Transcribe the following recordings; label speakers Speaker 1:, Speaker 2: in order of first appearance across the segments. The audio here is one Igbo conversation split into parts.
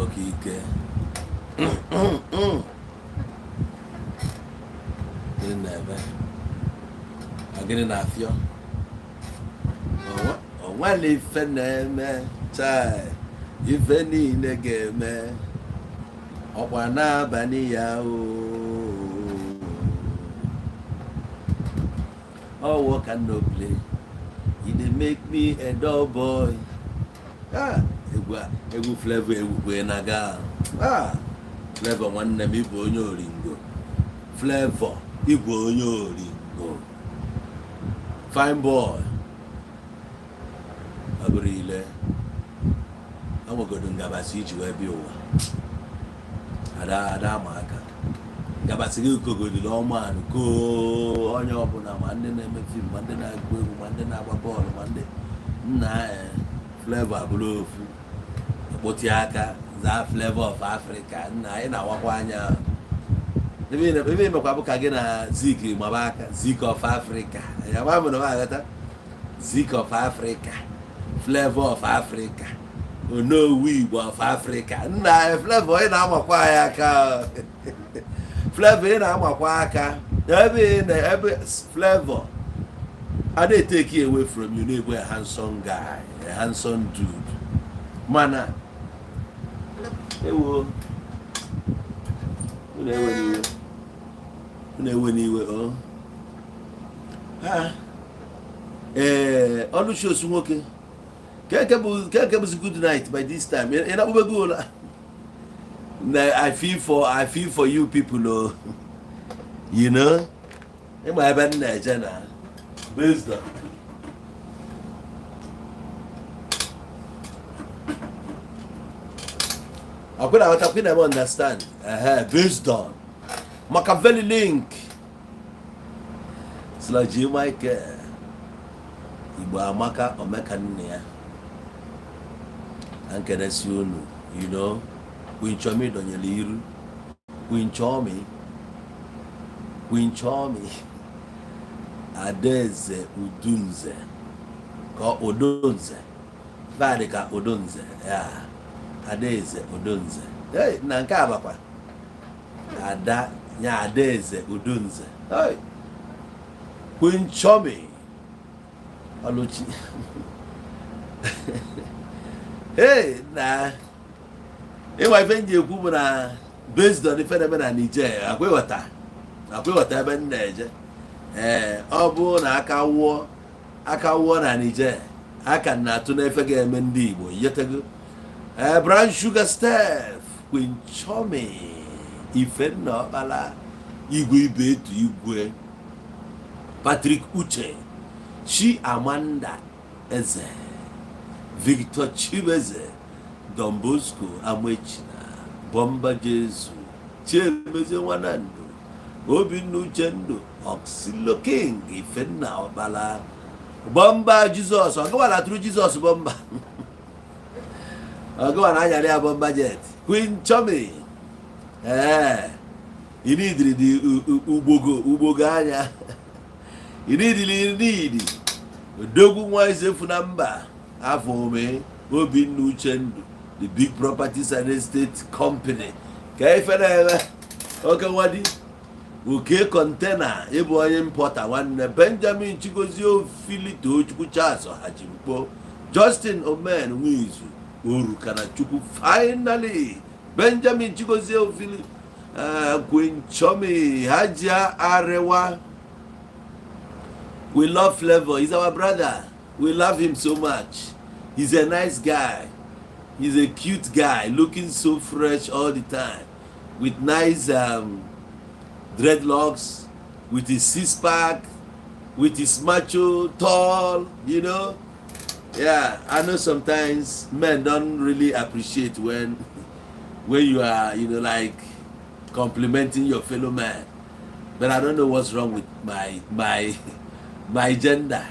Speaker 1: Oke ike. Gịnị na-eme? Ọ gịnị na-afịọ? Onwere ife na-eme, chai, ife niile ga-eme ọkwa n'abalị ya o. All work and no play, e dey make me a dull boy. Ah, egwu a, egwu Flavour egwukwe na ga. Ah, Flavour nwanne m, ịbụ onye oringo. Flavour, ịbụ onye oringo, fine boy. Ọ bụrụ ile enwegodo ngabasị iji wee bịa ụwa, ada ada ama aka ngabasị gị kogodiri ọmanụ koo onye ọbụla, ma ndị na-eme film, ma ndị na-agụ egwu, ma ndị na-agba bọọlụ, ma ndị nna. Flavour abụrụ ofu kpụtị aka zaa Flavour of Africa. Nna, anyị na-awakwa anya ebe imekwa bụ ka gị na Zik maba aka, Zik of Africa. Ya ma mụ na m aghọta Zik of Africa, Flavour of Africa, Onowu Igbo of Africa. Nna, Flavour, ị na-amakwa anyị aka. Flavour, ị na-amakwa aka ebe ị na ebe. Flavour, a na-etake away from you na-egbu a handsome guy, a handsome dude, mana ewo, unu ewe n'iwe, unu ewe n'iwe o. Ha ee, ọlụchi osu nwoke keke bụ keke bụzi good night by this time. Ị na-akpụbego ụla na I feel for you people o. You know, ịma ebe m na-eje na based on akwụna aghọta, akwụna m understand. Ehe, based on Machiavelli link Slaji Michael Igbo amaka omeka nne ya na nkenesi unu. You know, Queen Chomi dọnyere iru Queen Chomi, Queen Chomi Adaeze Udunze ka Udunze vadị ka Udunze ya, Adaeze Udunze. Hey, na nke a bakwa ada ya, Adaeze Udunze. Hey, Queen Chomi Ọlụchi. Hey, na ịnwa ife m ji ekwu bụ na based on ife na-eme na Niger, akwa ịghọta ebe m na-eje. Ee, ọ bụrụ na aka wụọ, aka wụọ na Niger, aka na-atụ n'efe ga-eme ndị Igbo yetego. Ee, Brown Sugar Steph, Queen Chomi, Ifenna Ọkpala Igwe, ibe etu Igwe Patrick Uche, Chi Amanda Eze, Victor Chibeze, Don Bosco Amechina, Bomba Jesu, Chiemezie Nwanandụ, Obinna Uchendụ, Oxilo King, Ifenna Ọkpala, Bomba Jizọs. Ọgụwa na-atụrụ Jizọs bomba, ọgụwa na-anyarị ya bomba jet. Queen Chomi, ee, inidiri dị ugbogo ugbogo anya inidili nidi odogwu nwa ezefu na mba afọ ome. Obinna Uchendụ, the big properties and estate company, ka ife na-eme oke nwadi oke container, ịbụ onye importer. Nwanne Benjamin Chigozie, Ofili Tochukwu, Charles Ọhajimkpo, Justin Omen Nwizu Orukana Chukwu. Finally, Benjamin Chigozie Ofili, Queen Chomi, Hajia Arewa. We love Flavor. He's our brother. We love him so much. He's a nice guy. He's a cute guy, looking so fresh all the time, with nice dreadlocks, with his six pack, with his macho tall. Yeah, I know sometimes men don't really appreciate when you are like complimenting your fellow man. But I don't know what's wrong with my gender.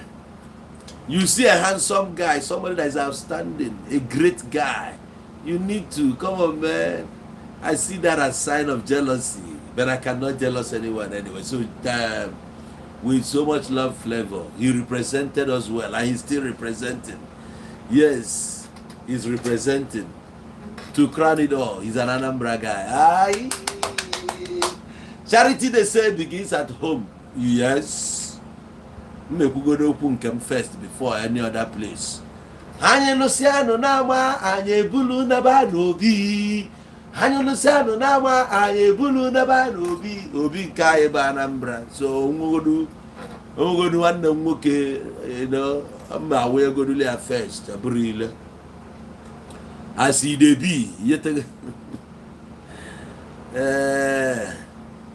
Speaker 1: You see a handsome guy, somebody that is outstanding, a great guy. You need to come on, man. I see that as sign of jealousy, but I cannot jealous anyone anyway. So with so much love, Flavor, he represented us well, and he's still representing. Yes, he's representing. To crown it all, he's an Anambra guy. Aye. Charity, they say, begins at home. Yes, m ekwugodo okwu nke m first before any other place. Anyị lụsịanụ n'ama, anyị ebulu naba n'obi. Anyị lụsịanụ n'ama, anyị ebulu naba n'obi. Obi nke anyị bụ Anambra. So onwegodu, onwegodu nwanne m nwoke, mma awụ egodulu ya first. Ọ bụrụ ile as e dey be yetego. Eh,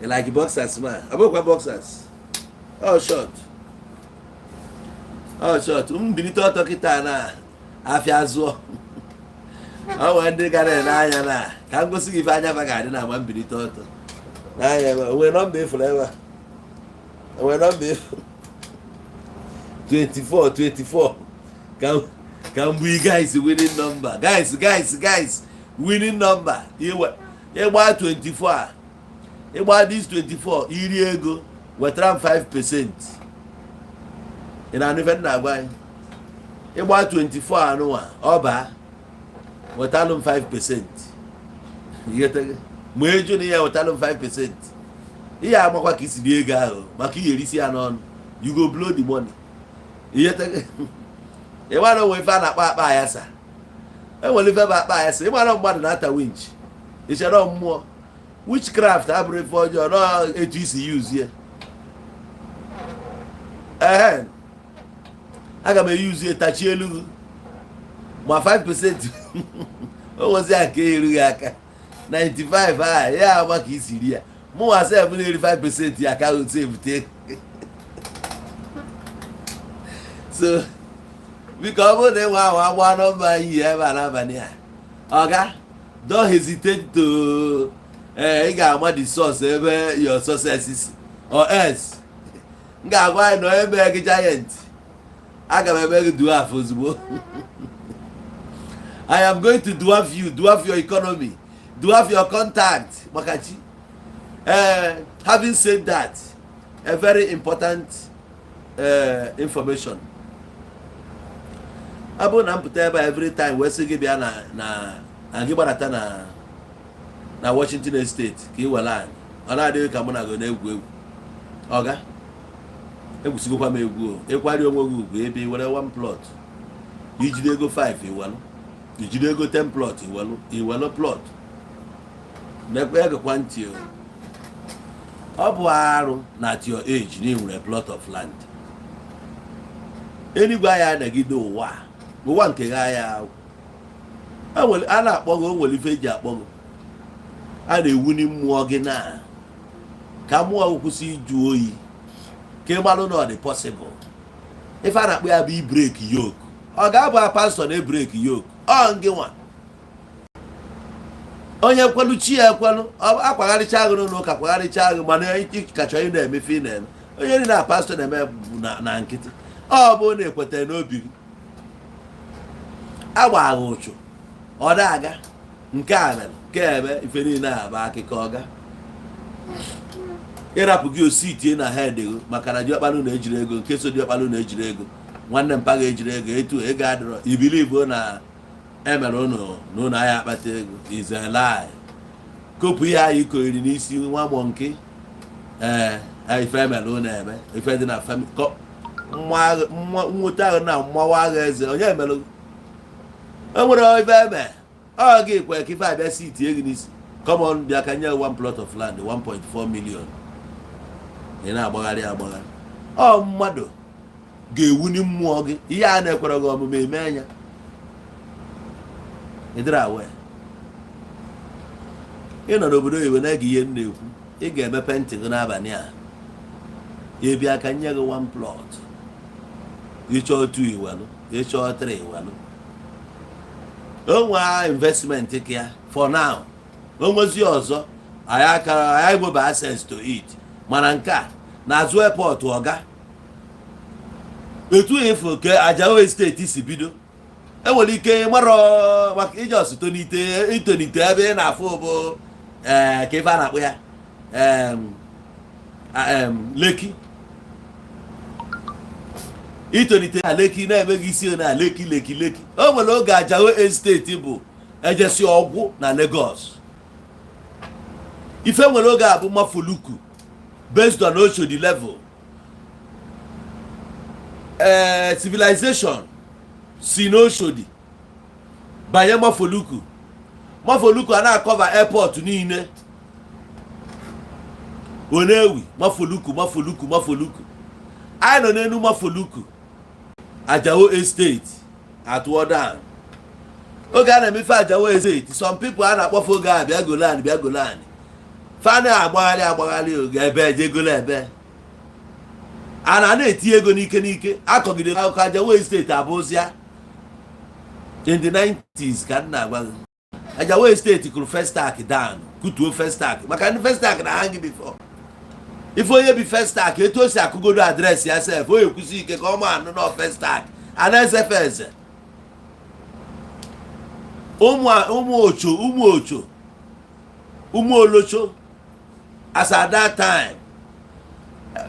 Speaker 1: you like boxers, man? Ọ bụkwa boxers, ọ short, ọ short. M bilite ọtọ kịta na afịa zụọ. Ọ nwere ndị gara ene anya na ka m gosi gị ife anya fa ga-adị na ama mbilite ọtọ n'anya ebe a. O nwere nọmba ịfụrụ ebe a? O nwere nọmba ịfụrụ? 24, 24. Ka m bụ guys, winning number, guys, guys, guys, winning number. Iwe ịgba 24 a, ịgba this 24, iri ego wetara m 5%. Ị na-anụ ife m na-agwa anyị? Ịgba 24 anụnwa, ọ baa, wetalụ m 5%. Ma eju na ya wetalụ m 5%, ihe amakwa ka isi rie ego ahụ, maka ihe erisi ya n'ọnụ. You go blow the money. Ịmara onwe ife a na-akpọ akpa ayasa? Enwere ife bụ akpa ayasa. Ịmara mmadụ na-ata winch, ichere mmụọ witchcraft abụrụ ife ọjọọ nọ etu isi yuzie. Ehe, aga m eyuzie tachie elu gị ma 5% o nwezi ya nke erughị aka 95 a ya ama ka isi ri ya. Mụnwa sef na-eri 5% ya ka otu ebute. So biko, ọ bụrụ na enwe ahụ agba nọmba anyị ebe a n'abalị a, ọga, don't hesitate to, ee, ị ga-ama the source ebe your success is, or else m ga-agwa anyị na onye mee gị giant, aga m eme gị dwarf ozugbo. I am going to dwarf you, dwarf your economy, dwarf your contact, maka chi. Having said that, a very important information. Ọ bụrụ na m pụta ebe a every time wee sị gị bịa na gị gbadata na Washington Estate ka ị were anyị, ọ na-adịghị ka mụ na gị na-egwu egwu. Ọga, egwusigokwa m egwu o. Ịkwari onwe gị ugwu ebe i were one plot, ijide ego 5 iwelu, ijide ego 10 plot iwelu, iwelu plot na-ekwe. Egekwa ntị o. Ọ bụ arụ na at your age na ị nwere plot of land. Enigwe anyị anagide ụwa a, ụwa nke gị anya a na-akpọ gị. O nwere ife eji akpọ gị, a na-ewuni mmụọ gị na ka mmụọ gị kwụsị ịjụ oyi, ka ị malụ na ọ dị possible. Ife a na-akpọ ya bụ i break yoke. Ọ ga-abụ a pastọ na-e break yoke. Ọ ngị nwa onye kwelu chi ya ekwelu. Akwagharịcha agụ n'ụlọ ụka, kwagharịcha agụ, mana ị kacha ị na-emefe ị na-eme onye dị na pastọ na-eme bụ na nkịtị. Ọ bụ na ekwetara n'obi gị, agbagha ụchụ, ọ na-aga nke a mere nke eme ife niile a bụ akụkọ. Ọga, ịrapụ gị osi tie na head gị, maka na diọkpalụ na-ejiri ego nke so, diọkpalụ na-ejiri ego, nwanne mpa ga-ejiri ego etu ego adịrọ ibilibo na emere ụnụ na ụnụ agha akpata ego is a lie. Kopụ ihe anyị koiri n'isi nwa monkey. Ee, ife emere ụnụ eme ife dị na family nweta ahụ na mmawa agha eze onye emere o nwere ife eme. Ọ gị kwe ka ife abịa si tie gị n'isi. Come on, bịa ka nye one plot of land 1.4 million, ị na-agbagharị agbagharị. Ọ mmadụ ga-ewuni mmụọ gị ihe a na-ekwere gị ọmụmụ eme anya ịdịrị awe. Ị nọ n'obodo oyibo na-ege ihe m na-ekwu, ị ga-emepe ntị gị n'abalị a. Ịbịa ka nye gị one plot, ịchọọ two iwelụ, ịchọọ three iwelụ. O nwee investment ka ya for now, o nwezi ọzọ anyị aka anyị nwebe access to it. Mana nke a n'azụ airport, ọga, etu efu ke Ajao Estate si bido, enwere ike marọ maka ije ọsụ tonite itonite ebe ị na-afụ bụ ee ka ife a na-akpọ ya Lekki. Itonite na Lekki na-eme gị isi na Lekki, Lekki, Lekki. O nwere oge Ajao Estate bụ Ejesi ọgwụ na Lagos. Ife nwere oge a bụ Mafoluku, based on Oshodi level. Ee, civilization si n'Oshodi banye Mafoluku. Mafoluku a na-acover airport niile onewi. Mafoluku, Mafoluku, Mafoluku. Anyị nọ n'elu Mafoluku, Ajao Estate atụọ down. Oge a na-emefe Ajao Estate, some people a na-akpọfe oge a, bịa golan, bịa golan. Fa na-agbagharị agbagharị oge ebe eje golo, ebe a na na-eti ego n'ike n'ike. Akọgide akụkọ Ajao Estate abụzịa in the 90s ka m na-agwa gị. Ajao Estate kụrụ Festac down, kutuo Festac, maka ndị Festac na hang before. Ife onye bi Festac, etu o si akụgodo address ya sef, o ekwusi ike ka ọ ma anụ nọ Festac a na-ezefe eze. Ụmụ ocho, ụmụ ocho, ụmụ olocho. As at that time,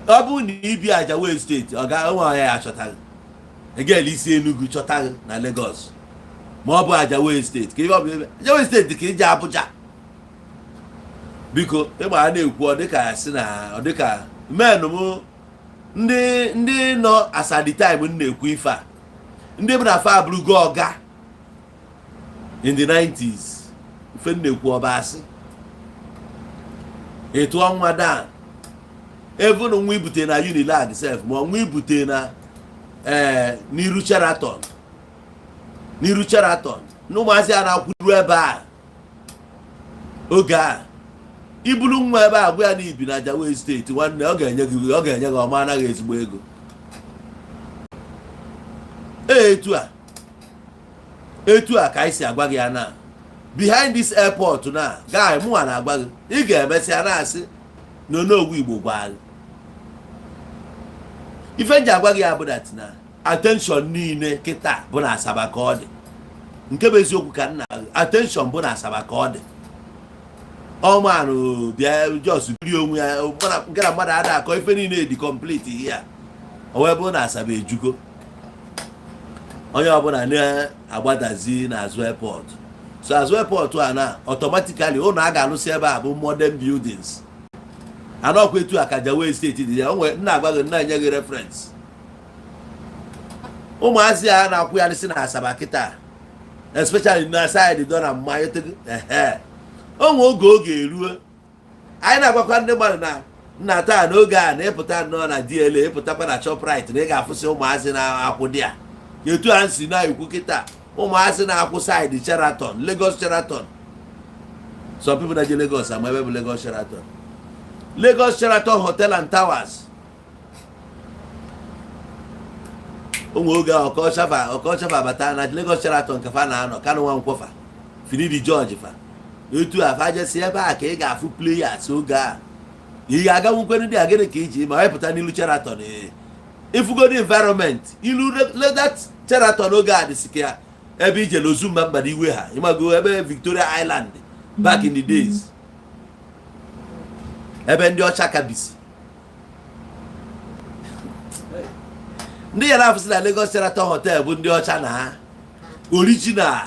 Speaker 1: ọ bụrụ na ibi Ajao Estate, ọ ga-enwe onye ya achọta gị. Egela isi Enugu chọta gị na Lagos, ma ọ bụ Ajao Estate ka ihe ọ bụ ebe Ajao Estate ka ije Abuja. Biko, ịgba a na-ekwu, ọ dịka ya si na ọ dịka men m, ndị nọ as at the time m na-ekwu ife a, ndị bụ na fa abụrụgo ọga in the 90s. Ife m na-ekwu, ọba asị ịtụọ nwa dan, even nwa ibute na Unilag sef, ma nwa ibute na ee n'iru Sheraton, n'iru Sheraton na ụmụazị a na-akwụru ebe a oge a, ibulu nwa ebe a, gwa ya na ibi na Ajao Estate, nwanne, ọ ga-enye gị, ọ ga-enye gị ọma, anaghị ezigbo ego. Ee, etu a ka anyị si agwa gị ya na behind this airport na guy, mụnwa na-agwa gị, ị ga-emesịa na-asị na Onowu Igbo gwa gị. Ife nji agwa gị ya bụ that na attention niile kịta bụ na Asaba ka ọ dị. Nke bụ eziokwu ka nna, attention bụ na Asaba ka ọ dị. Ọmanụ bịa jos biri onwe ya nke na mmadụ ada akọ ife niile dị complete ihe a. O wee bụrụ na Asaba ejugo, onye ọbụla na-agbadazi n'azụ airport. So azụ airport a na automatically ụlọ a ga-alụsị ebe a bụ modern buildings. Anọkwa etu a ka Ajao Estate dị ya. Onwe nna agwa gị, nna enye gị reference. Ụmụazị a na-akwụgharịsị na Asaba kịta, especially na side dọ na mmanya ehe, onwe oge eruo, anyị na-agwakwa ndị mmadụ na nna taa n'oge a na-ịpụta nnọọ na DLA, ịpụtakwa na Shoprite, na ị ga-afụsị ụmụazị na-akwụ dị a. Etu a si na-ekwu kịta, ụmụazị na-akwụ side Sheraton, Lagos Sheraton. Some people na-eje Lagos ama ebe bụ Lagos Sheraton, Lagos Sheraton Hotel and Towers. Ụmụ oge ọkọchafa ọkọchafa bata na Lagos Sheraton ka fa na-anọ. Kanụ nwa nkwọfa Finidi George, fa etu a fa jesi ebe a ka ị ga-afụ players oge a. Ị ga-aganwukwe ndị a. Gịnị ka iji ma wepụta n'ilu Sheraton? Ee, ifugodi environment ilu that Sheraton oge a dịsị ka ebe ije l'Ozumba mba iwe ha, ịmago ebe Victoria Island back in the days, ebe ndị ọcha ka bisi. Ndị ya na-afụsị na Lagos Sheraton Hotel bụ ndị ọcha na original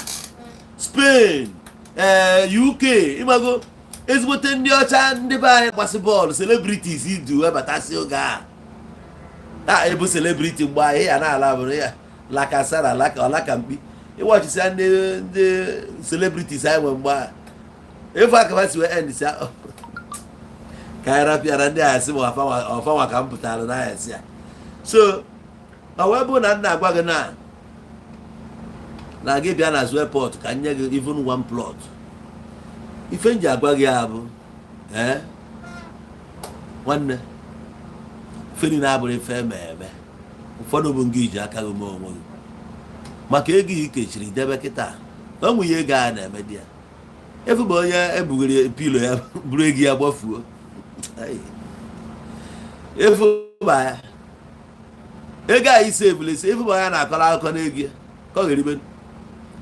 Speaker 1: Spain, ee, UK, ịmago ezigbote ndị ọcha. Ndị be anyị gbasị bọọlụ, celebrities idu webatasị oge a a ebu celebrity mgbe anyị ya na-ala bụrụ ya lakasara laka ọlaka mkpi. Ịwọchịsịa ndị celebrities anyị nwe mgbe a, efu akaba si wee end si ka anyị rapịara ndị a sị ma ọfanwa ka m pụtara n'ahịa si ya. So ọ wee bụ na nna agwa gị na gị bịa na azụ airport ka nye gị even one plot. Ife m ji agwa gị ya bụ, ee, nwanne, ife niile abụrụ ife eme eme. Ụfọdụ bụ ngị iji aka gị mee onwe gị maka ego i kechiri debe kịta. O nwe ihe ego a na-eme dị ya efu bụ onye ebugoro pilo ya buru ego ya gbafuo. Efu ba ya ego a ise ebule ise. Efu bụ onye na-akọrọ akụkọ n'ego ya ka ọ ga-eribe.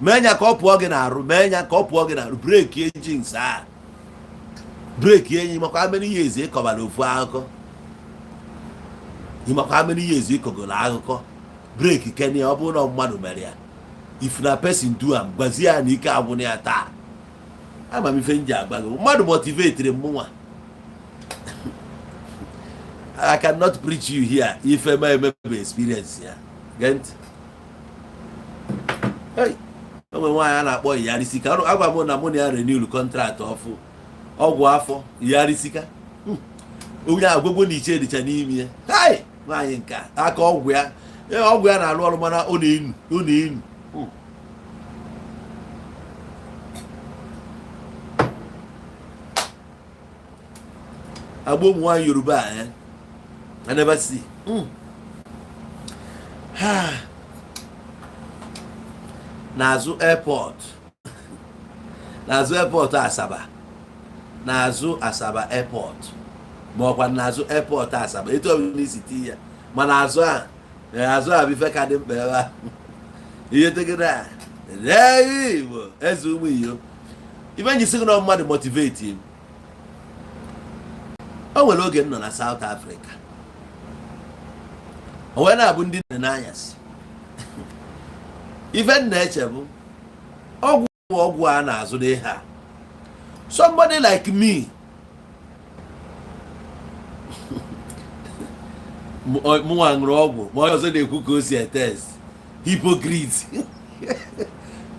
Speaker 1: Mee ya ka ọ pụọ gị n'arụ, mee ya ka ọ pụọ gị n'arụ. Break jinx a, break enyi makwa many years ịkọbara ofu akụkọ, ịmakwa many years ịkọgoro akụkọ. Break kenya. Ọ bụrụ na mmadụ mere ya, If na person do am, gwazie ya na ike agwụna ya taa. Ama m ife m ji agba gị. Mmadụ motivatiri m nwa. I cannot preach you here ife ma emebe experience ya. Gee ntị. Hey, o nwere nwaanyị a na-akpọ Iyarisika. Agwa m na mụ na ya renew contract ọfụ ọgwụ afọ Iyarisika. Onye agwegwo na iche dịcha n'ime ya. Hai, nwaanyị nke a, aka ọgwụ ya, ee, ọgwụ ya na-arụ ọrụ, mana ọ na-enu, ọ na-enu. Agba ụmụ nwaanyị Yoruba a, eh? I never see. Ha. N'azụ airport, n'azụ airport Asaba, n'azụ Asaba airport, ma ọkwa n'azụ airport Asaba, etu ọbụla isi tii ya, mana azụ a, azụ a bụ ife ka dị mkpa ebe a. Ihe tegere a ee, Igbo eze ụmụ iyo, ife nji sị gị na mmadụ motivate m. O nwere oge m nọ na South Africa, o wee na-abụ ndị nne n'anyasị, ife m na-eche bụ ọgwụ a na-azụ n'ihe a. Somebody like me, mụnwa ṅụrụ ọgwụ, ma onye ọzọ na-ekwu ka o si etest. Hypocrite.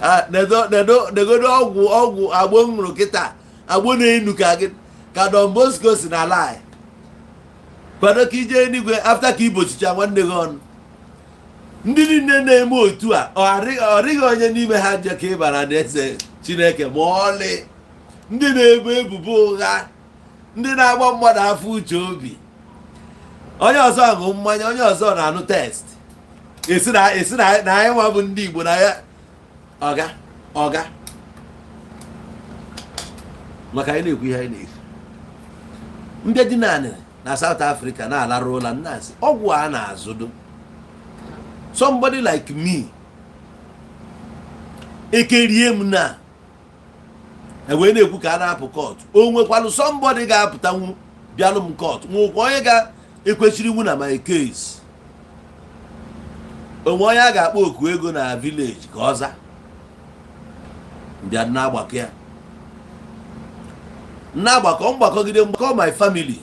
Speaker 1: Ah, nedo nedo negodo ọgwụ agbo m ṅụrụ kịta, agbo na-enu ka gị ka Don Bosco si na lai kwado ka ije eluigwe after ka ibochicha nwanne gị ọnụ. Ndị niile na-eme otu a, ọ dịghị onye n'ime ha je ka ịbara n'eze Chineke ma ọlị. Ndị na-ebo ebubo ụgha, ndị na-agba mmadụ afọ uche obi, onye ọzọ ṅụ mmanya, onye ọzọ na-anụ test, esi na anyị nwa bụ ndị Igbo na ya ọga ọga maka anyị na-ekwu ihe anyị na-ekwu. Mbịa dị naanị na South Africa na-alarụ ụla, nnaasị ọgwụ a na-azụdo. Somebody like me, ekerie m na ewee na-ekwu ka a na-apụ court, o nwekwalụ somebody ga-apụtanwu bịalụ m court, nwekwa onye ga-ekwechiri nwu na my case, onwe onye a ga-akpọ oku ego na village ka ọ za bịa na-agbakọ ya na-agbakọ mgbakọgide mgbakọ my family,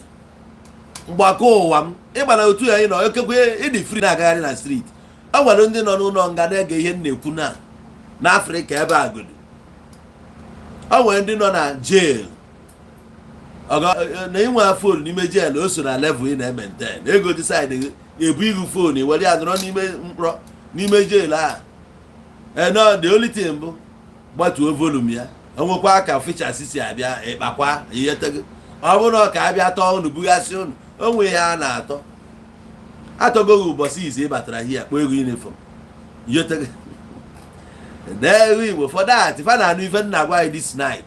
Speaker 1: mgbakọ ụwa m. Ịgba na otu anyị nọ, ekekwe ịdị free na-agagharị na street. O nwere ndị nọ n'ụlọ nga na-ege ihe m na-ekwu na n'Afrịka ebe a godo. O nwere ndị nọ na jail na inwe phone n'ime jail, o so na level ị na-emaintain ego decide gị ebu igu phone were ya nọrọ n'ime mkpọrọ, n'ime jail a. No, the only thing bụ gbatuo volume ya. Onwekwa ka features si abịa ịkpakwa ihe tego. Ọ bụrụ na ọ ka abịa tọọ unu, bughasị unu onwe ihe a na-atọ atọgoghị. Ụbọchị izu ị batara hia, kpọọ ego uniform ihe tego n'ego Igbo. For that, fa na-anụ ife nna gwa anyị this night.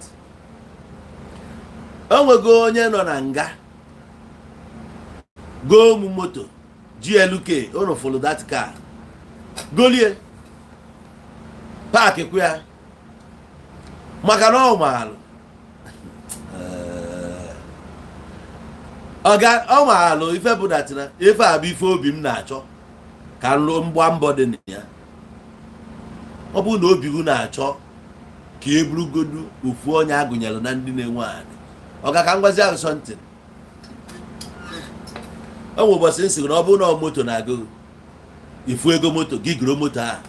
Speaker 1: O nwego onye nọ na nga goo m moto GLK. Unu fụlụ that car, golie park kwa ya, maka na ọ maalụ ọga, ọ maalụ ife bụ datina ife a bụ ife obi m na-achọ ka m lụọ, mgba mbọ dị na ya. Ọ bụrụ na obi gị na-achọ ka e burugodu ofu onye agụnyere na ndị na-enwe anị ọga, ka m gwazi ahụ something. O nwe ụbọchị m sị na ọ bụrụ na ọ moto na-agụ gị, ifu ego moto gị, goro moto ahụ.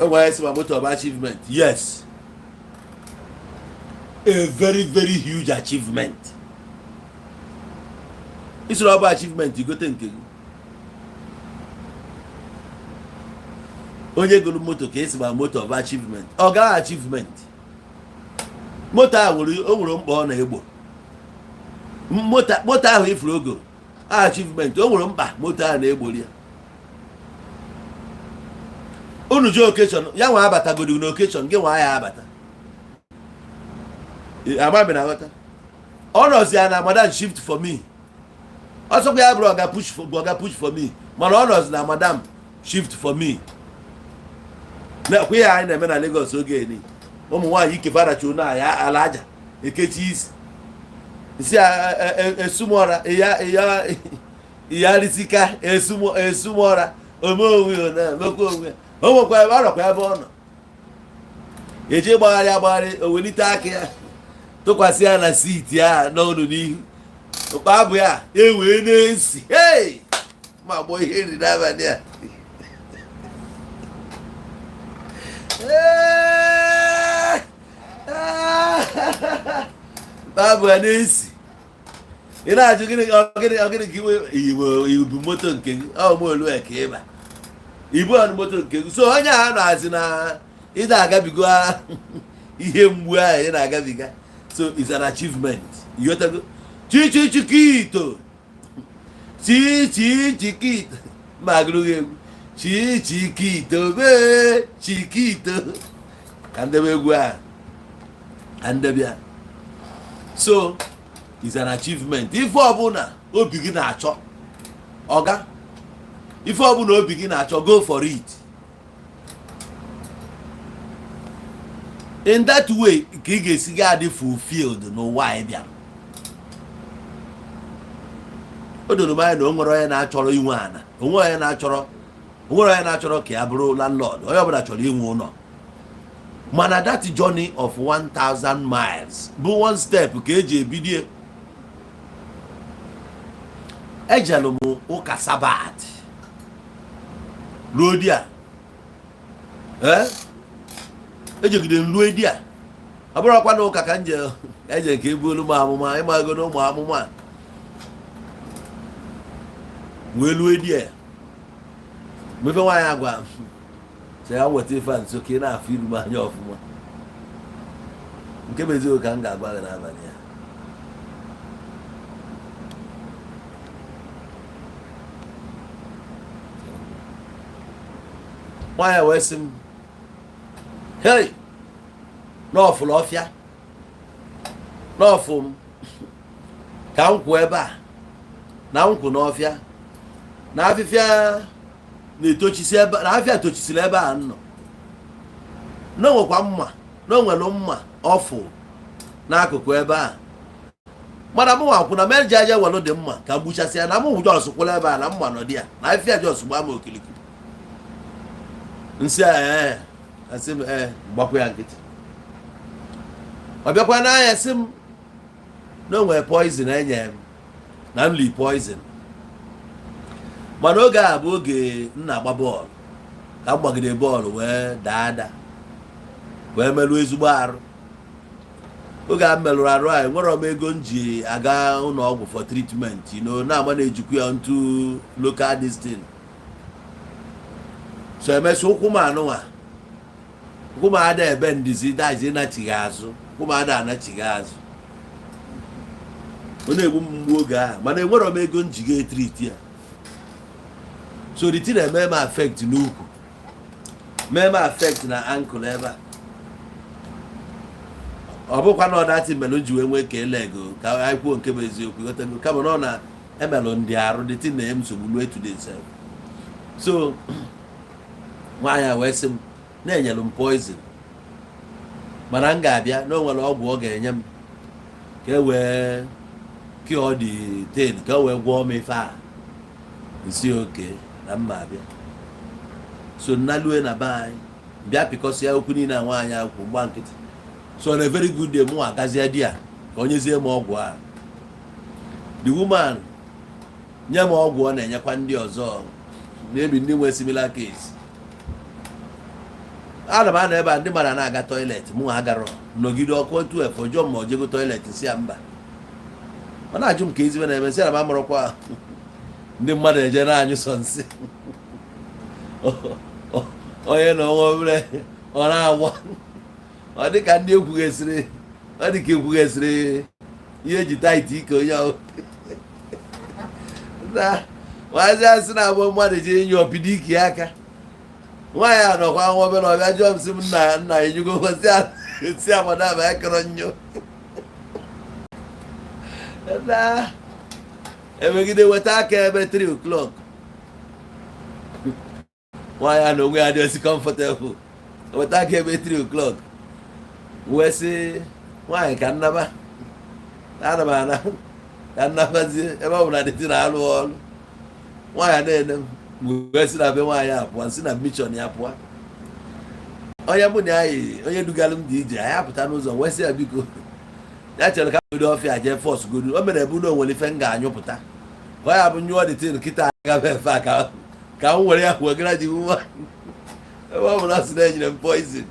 Speaker 1: O nwere sị ma moto ọ bụ achievement? Yes, a very very huge achievement. Isoro ọ bụ achievement igote nke gị. Onye goro moto ka esi ma moto ọ bụ achievement, ọ gaghị achievement. Moto a nwere, o nwere mkpa ọ na-egbo. Moto ahụ ifuru ogo achievement, o nwere mkpa moto ahụ na-egbori ya. Unu jee occasion ya, nwa abatagodi na occasion gị, nwa ya abata. Amaghị na aghọta. Ọ nọzi ya na "Madam, shift for me." Ọsọkwa ya bụrụ "Oga, push for, oga, push for me," mana ọ nọzi na "Madam, shift for me." Na-ekwe ihe anyị na-eme na Lagos oge eni, ụmụ nwaanyị ikefaracha onu ya ala aja ekechi isi isi esumọra ya ya ya risika esumọra ome onwe ya na-emekwa onwe ya. O nwekwa ebe ọ nọkwa, ebe ọ nọ eji gbagharị agbagharị, o welite aka ya tụkwasị ya na seat ya n'ọnụ n'ihu ụkpa abụ ya ewee na-esi. Hey, ma gbọ ihe nri n'abalị a. Ee! Ụkpa abụ ya na-esi. Ị na-ajụ gịnị? Ọ gịnị, ọ gịnị ka iwe ibu ibu moto nke gị? Ọ molu ka ịba ibu ọnụ moto nke gị. So onye a na-azị na ị na-agabigo ihe mgbu ahụ ị na-agabiga, so it's an achievement. Ịghọtago? Chichi chikito, chichi chikito, ma agụrụ gị egwu chi chikito mee chikito ka ndebe egwu a, ka ndebe ya. So it's an achievement. Ife ọbụla obi gị na-achọ, ọga, ife ọbụla obi gị na-achọ, go for it. In that way ka ị ga-esi ga adị fulfilled n'ụwa anyị bịara. O doro m anya na o nwere onye na-achọrọ inwe ana, onwe onye na-achọrọ, o nwere onye na-achọrọ ka ya bụrụ landlord. Onye ọbụla chọrọ inwe ụlọ, mana that journey of 1000 miles bụ one step ka eji ebidie. Ejelu m ụka Sabbath ruo di a, ee, ejegide m ruo di a. Ọ bụrụkwa na ụka ka m je eje ka ebuolu m amụma, ịmago na ụmụ amụma a wee lue di a. Mmefe nwaanyị agwa sị ya nweta ife a nso ka ị na-afụ iru m anya ọfụma. Nke bụ eziokwu ka m ga-agwa gị n'abalị ya. Nwaanyị wee sị m, "Hei, n'ọfụlụ ọfịa n'ọfụ m ka m kwụ ebe a na m kwụ n'ọfịa na afịfịa na-etochisi ebe na afịa tochisiri ebe a nọ, na o nwekwa mma, na o nwere mma ọfụ n'akụkụ ebe a, mana mụ nwa kwụ na mere ji aja welụ dị mma ka m gbuchasịa na mụ just kwụla ebe a na mma nọ dị ya na afịfịa just gbaa m okilikili." Nsị a, ee, asị m ee, gbakwa ya nkịtị. Ọ bịakwa n'anya sị m na o nwere poison enye m, na m li poison, mana oge a bụ oge m na-agba bọọlụ, ka m gbagide bọọlụ wee daa ada wee merụọ ezigbo arụ. Oge a m merụrụ arụ a, enwerọ m ego m ji aga ụlọ ọgwụ for treatment, na-ama na-ejikwa ya ntu local this thing. So emesịa, ụkwụ m anụnwa, ụkwụ m ada ebe ndizi dazi nachighị azụ, ụkwụ m ada anachighị azụ. Ọ na-egbu m mgbu oge ahụ, mana enwerọ m ego m ji ga e-treat ya. So the thing eme m affect n'ukwu, mee m affect na ankle ebe a. Ọ bụkwa na ọdatị melụ m ji wee nwee ka elego ka anyị kwuo nke bụ eziokwu, ghọtago? Kama na ọ na emelụ ndị arụ, the thing na-enye m nsogbu ruo today sef. So nwaanyị a wee sị m na-enyere m poison, mana m ga-abịa na o nwere ọgwụ ọ ga-enye m ka e wee cure the thing, ka e wee gwọọ m ife a. Nsi oke na mma abịa. So nnalue na be anyị, bịa pịkọsịa okwu niile a nwaanyị akwụ, gba nkịtị. So on a very good day, mụ agazie di ya ka o nyezie m ọgwụ a. The woman nye m ọgwụ ọ na-enyekwa ndị ọzọ, maybe ndị nwe similar case. Ana m anọ ebe a, ndị mmadụ na-aga toilet, mụ agarọ. Nọgide ọkụ 12, ọjọọ ma o jego toilet, si ya mba. Ọ na-ajụ m ka ezigbo na-eme, sị na m amụrụkwa ndị mmadụ eje na-anyụ sọ nsị. Onye na onwe obere ọ na-agba, ọ dị ka ndị ekwughesịrị, ọ dị ka ekwughesịrị ihe eji tight ike onye ahụ na nwazi asị na-abụ mmadụ ji enyi ọpịdo ike aka. Nwaanyị a nọkwa nwa obere, ọbịa jụọ m, sị m, "Nna, nna, enyugo?" Si amada ma ekọrọ nyo na emegide weta aka ebe 3 o'clock. Nwaanyị a na onwe ya dị osi comfortable, weta aka ebe 3 o'clock, wee sị nwaanyị ka nnaba, ana m ana ka nnabazie ebe ọ bụ na dịtị na-alụ ọrụ. Nwaanyị na-ene m, wee sị na be nwaanyị a pụọ, nsị na mission ya pụọ. Onye mụ na ya yi, onye dugara m dị ije, anyị apụta n'ụzọ, wee sị ya biko, ya chere ka godo ọfịa jee force godo. O mere ebu na onwere ife m ga-anyụpụta, ka ọ ya bụ nyụọ dịtin kịta, agaba efe a ka m were ya wegara ji nwa, ebe ọ bụla sị na enyere m poison,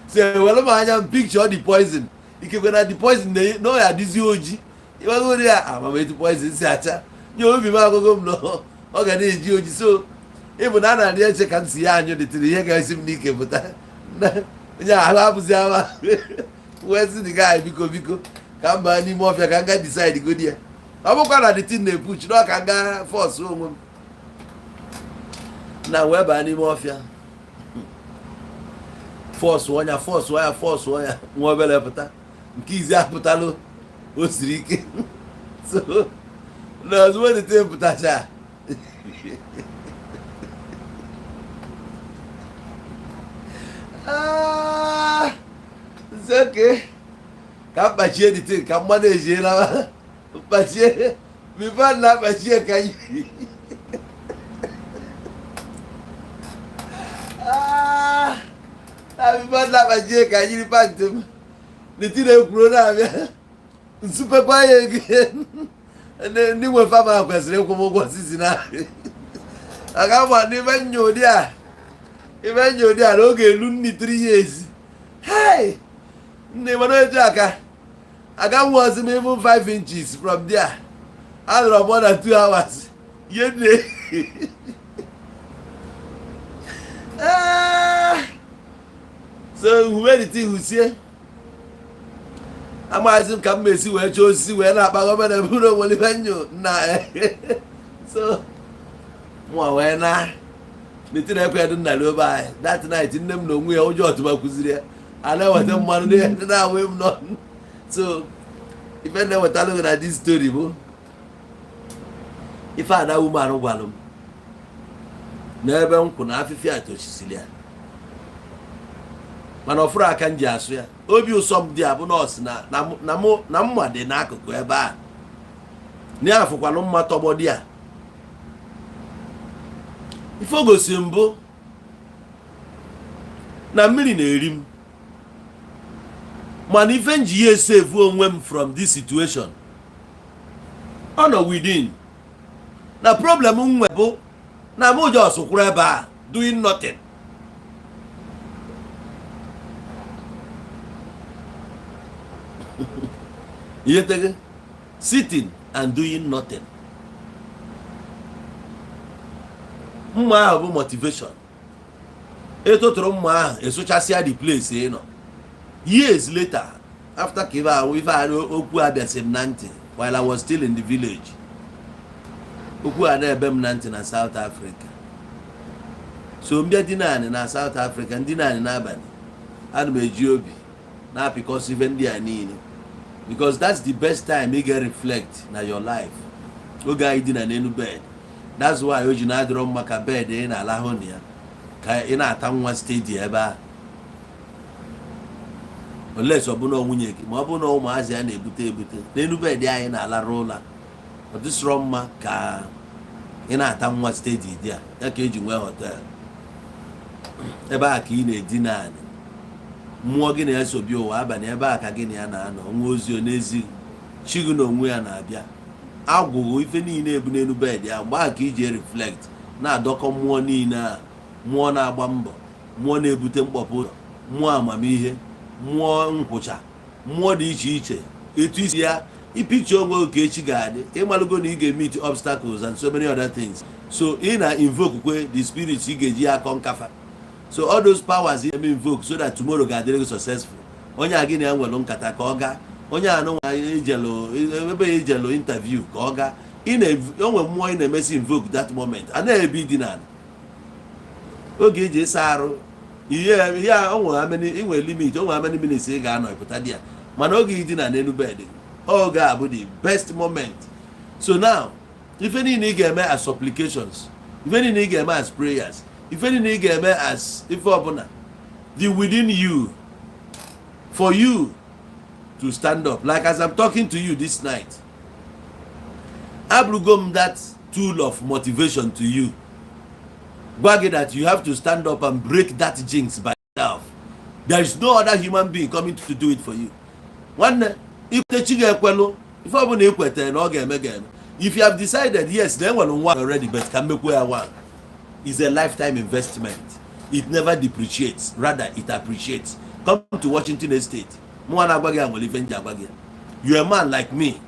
Speaker 1: si ewere m anya m picture the poison. Ikekwe na the poison na ọ ya adịzi oji. Ịgbago ya amam etu poison si acha nye obi m, agụgụ m na ọ ga na-eji oji. So ịbụ na a na-adị eche ka m si ya anyụ dịtịrị ihe ga-esi m n'ike pụta. Onye ahụ abụzi ama wee sị dị guy, biko, biko, ka m baa n'ime ọfịa, ka m ga decide godi ya. Ọ bụkwa na the thing na-epuch na ọ ka m ga force onwe m na wee baa n'ime ọfịa, force ọnya, force ya, force ya, nwa obere pụta. Nke izi apụtalụ, o siri ike. So na ozugbo the thing pụtacha, ah, it's okay, ka mkpachie the thing, ka mmanụ ejiela mkpachie before na akpachie ka yi. Ah, na before na akpachie ka yiri pant m, the thing ekwuro na-abịa nsupekwa ya ego. Ndị nwe farm ahụ kwesịrị ịkwụ m ụgwọ sisi na aga ma n'ime nya ụdị a, ime nya ụdị a na oge elu nni 3 years. Hey, nne, mana etu aka aga nwozi m even 5 inches from there. Anọrọ more than 2 hours ihe nne. Ah! So humanity husie, amaghịzi m ka m esi wee chọọ osisi wee na-akpa gọọmenti bụrụ onwere ife nyo nna. So mụa wee na metin ekwe dị nna obe anyị that night. Nne m na onwe ya ụjọ ọtụba kụziri ya a na-eweta mmanụ ndị na-awụ m nọ. So ife na-ewetalụ gị na this story bụ ife ada woman gwalụ m n'ebe nkwụ na afịfịa tochisiri ya, mana ọ fụrụ aka m ji asụ ya. Obi ụsọ m dị abụ nọọsụ na mma dị n'akụkụ ebe a na ya afụkwalụ mma tọgbọ dị a. Ife o gosi mbụ na mmiri na-eri m, mana ife m ji ya esevu onwe m from this situation, ọ nọ within na problem m nwe bụ na mụ just kwụrụ ebe a doing nothing. Ihe tege sitting and doing nothing. Mma ahụ bụ motivation. Etotụrụ mma ahụ, esụchasịa the place ị nọ. Years later, after ka ife ahụ, ife ahụ, okwu a bịasị m na ntị while I was still in the village, okwu a na-ebe m na ntị na South Africa. So mbịa dị naanị na South Africa, ndị naanị n'abalị, ana m eji obi na-apịkọsị ife ndị a niile, because that's the best time ị ga reflect na your life, oge anyị dina n'elu bed. That's why o ji na-adịrọ mma ka bed ị na-alahụ na ya ka ị na-ata nwa steady ebe ahụ, unless ọ bụ na nwunye gị, ma ọ bụ na ụmụazị a na-ebute ebute n'elu bed anyị na-alarụ ụla. Ọ dịsịrọ mma ka ị na-ata nwa steady dị a. Ya ka eji nwee hotel ebe a ka ị na-edina anị, mmụọ gị na-eso bịa ụwa abalị ebe a ka gị na ya na-anọ nwa ozi n'ezi chi gị na onwe ya na-abịa agwụghị ife niile ebu n'elu bed ya. Mgbe ahụ ka iji reflect, na-adọkọ mmụọ niile a, mmụọ na-agba mbọ, mmụọ na-ebute mkpọpụ ụzọ, mmụọ amamihe, mmụọ nkwụcha, mmụọ dị iche iche. Etu isi ya ipichi onwe oke echi ga-adị, ịmalụgo na ị ga-emeet obstacles and so many other things, so ị na-invoke kwe the spirits ị ga-eji ya akọ nkafa. So all those powers ị na-eme invoke so that tomorrow ga-adịrị gị successful. Onye a gị na ya nwere nkata ka ọ gaa, onye anụnwa ijelu ebe ya ijelu interview ka ọ gaa, ị na onwe mmụọ ị na-emesi invoke that moment a na-ebi dị n'ala oge iji ịsa arụ ihe ihe a. O nwere how ị nwere limit, o nwere how many minutes ị ga-anọ ịpụta di ya, mana oge idina n'elu bed, oge a bụ the best moment. So now, ife niile ị ga-eme as supplications, ife niile ị ga-eme as prayers, ife niile ị ga-eme as ife ọbụla dị within you for you to stand up. Like as I'm talking to you this night, abụrụgo m that tool of motivation to you, gwa gị that you have to stand up and break that jinx by yourself. There is no other human being coming to do it for you. Nwanne, ikwete chi ga-ekwelụ. Ife ọbụla ị kwetara na ọ ga-eme, ga-eme. If you have decided, yes, na enwere nwa already, but ka mmekwu ya, one is a lifetime investment. It never depreciates, rather it appreciates. Come to Washington Estate. Mụnwa na-agwa gị ya nwere ife nji agwa gị ya. You a man like me.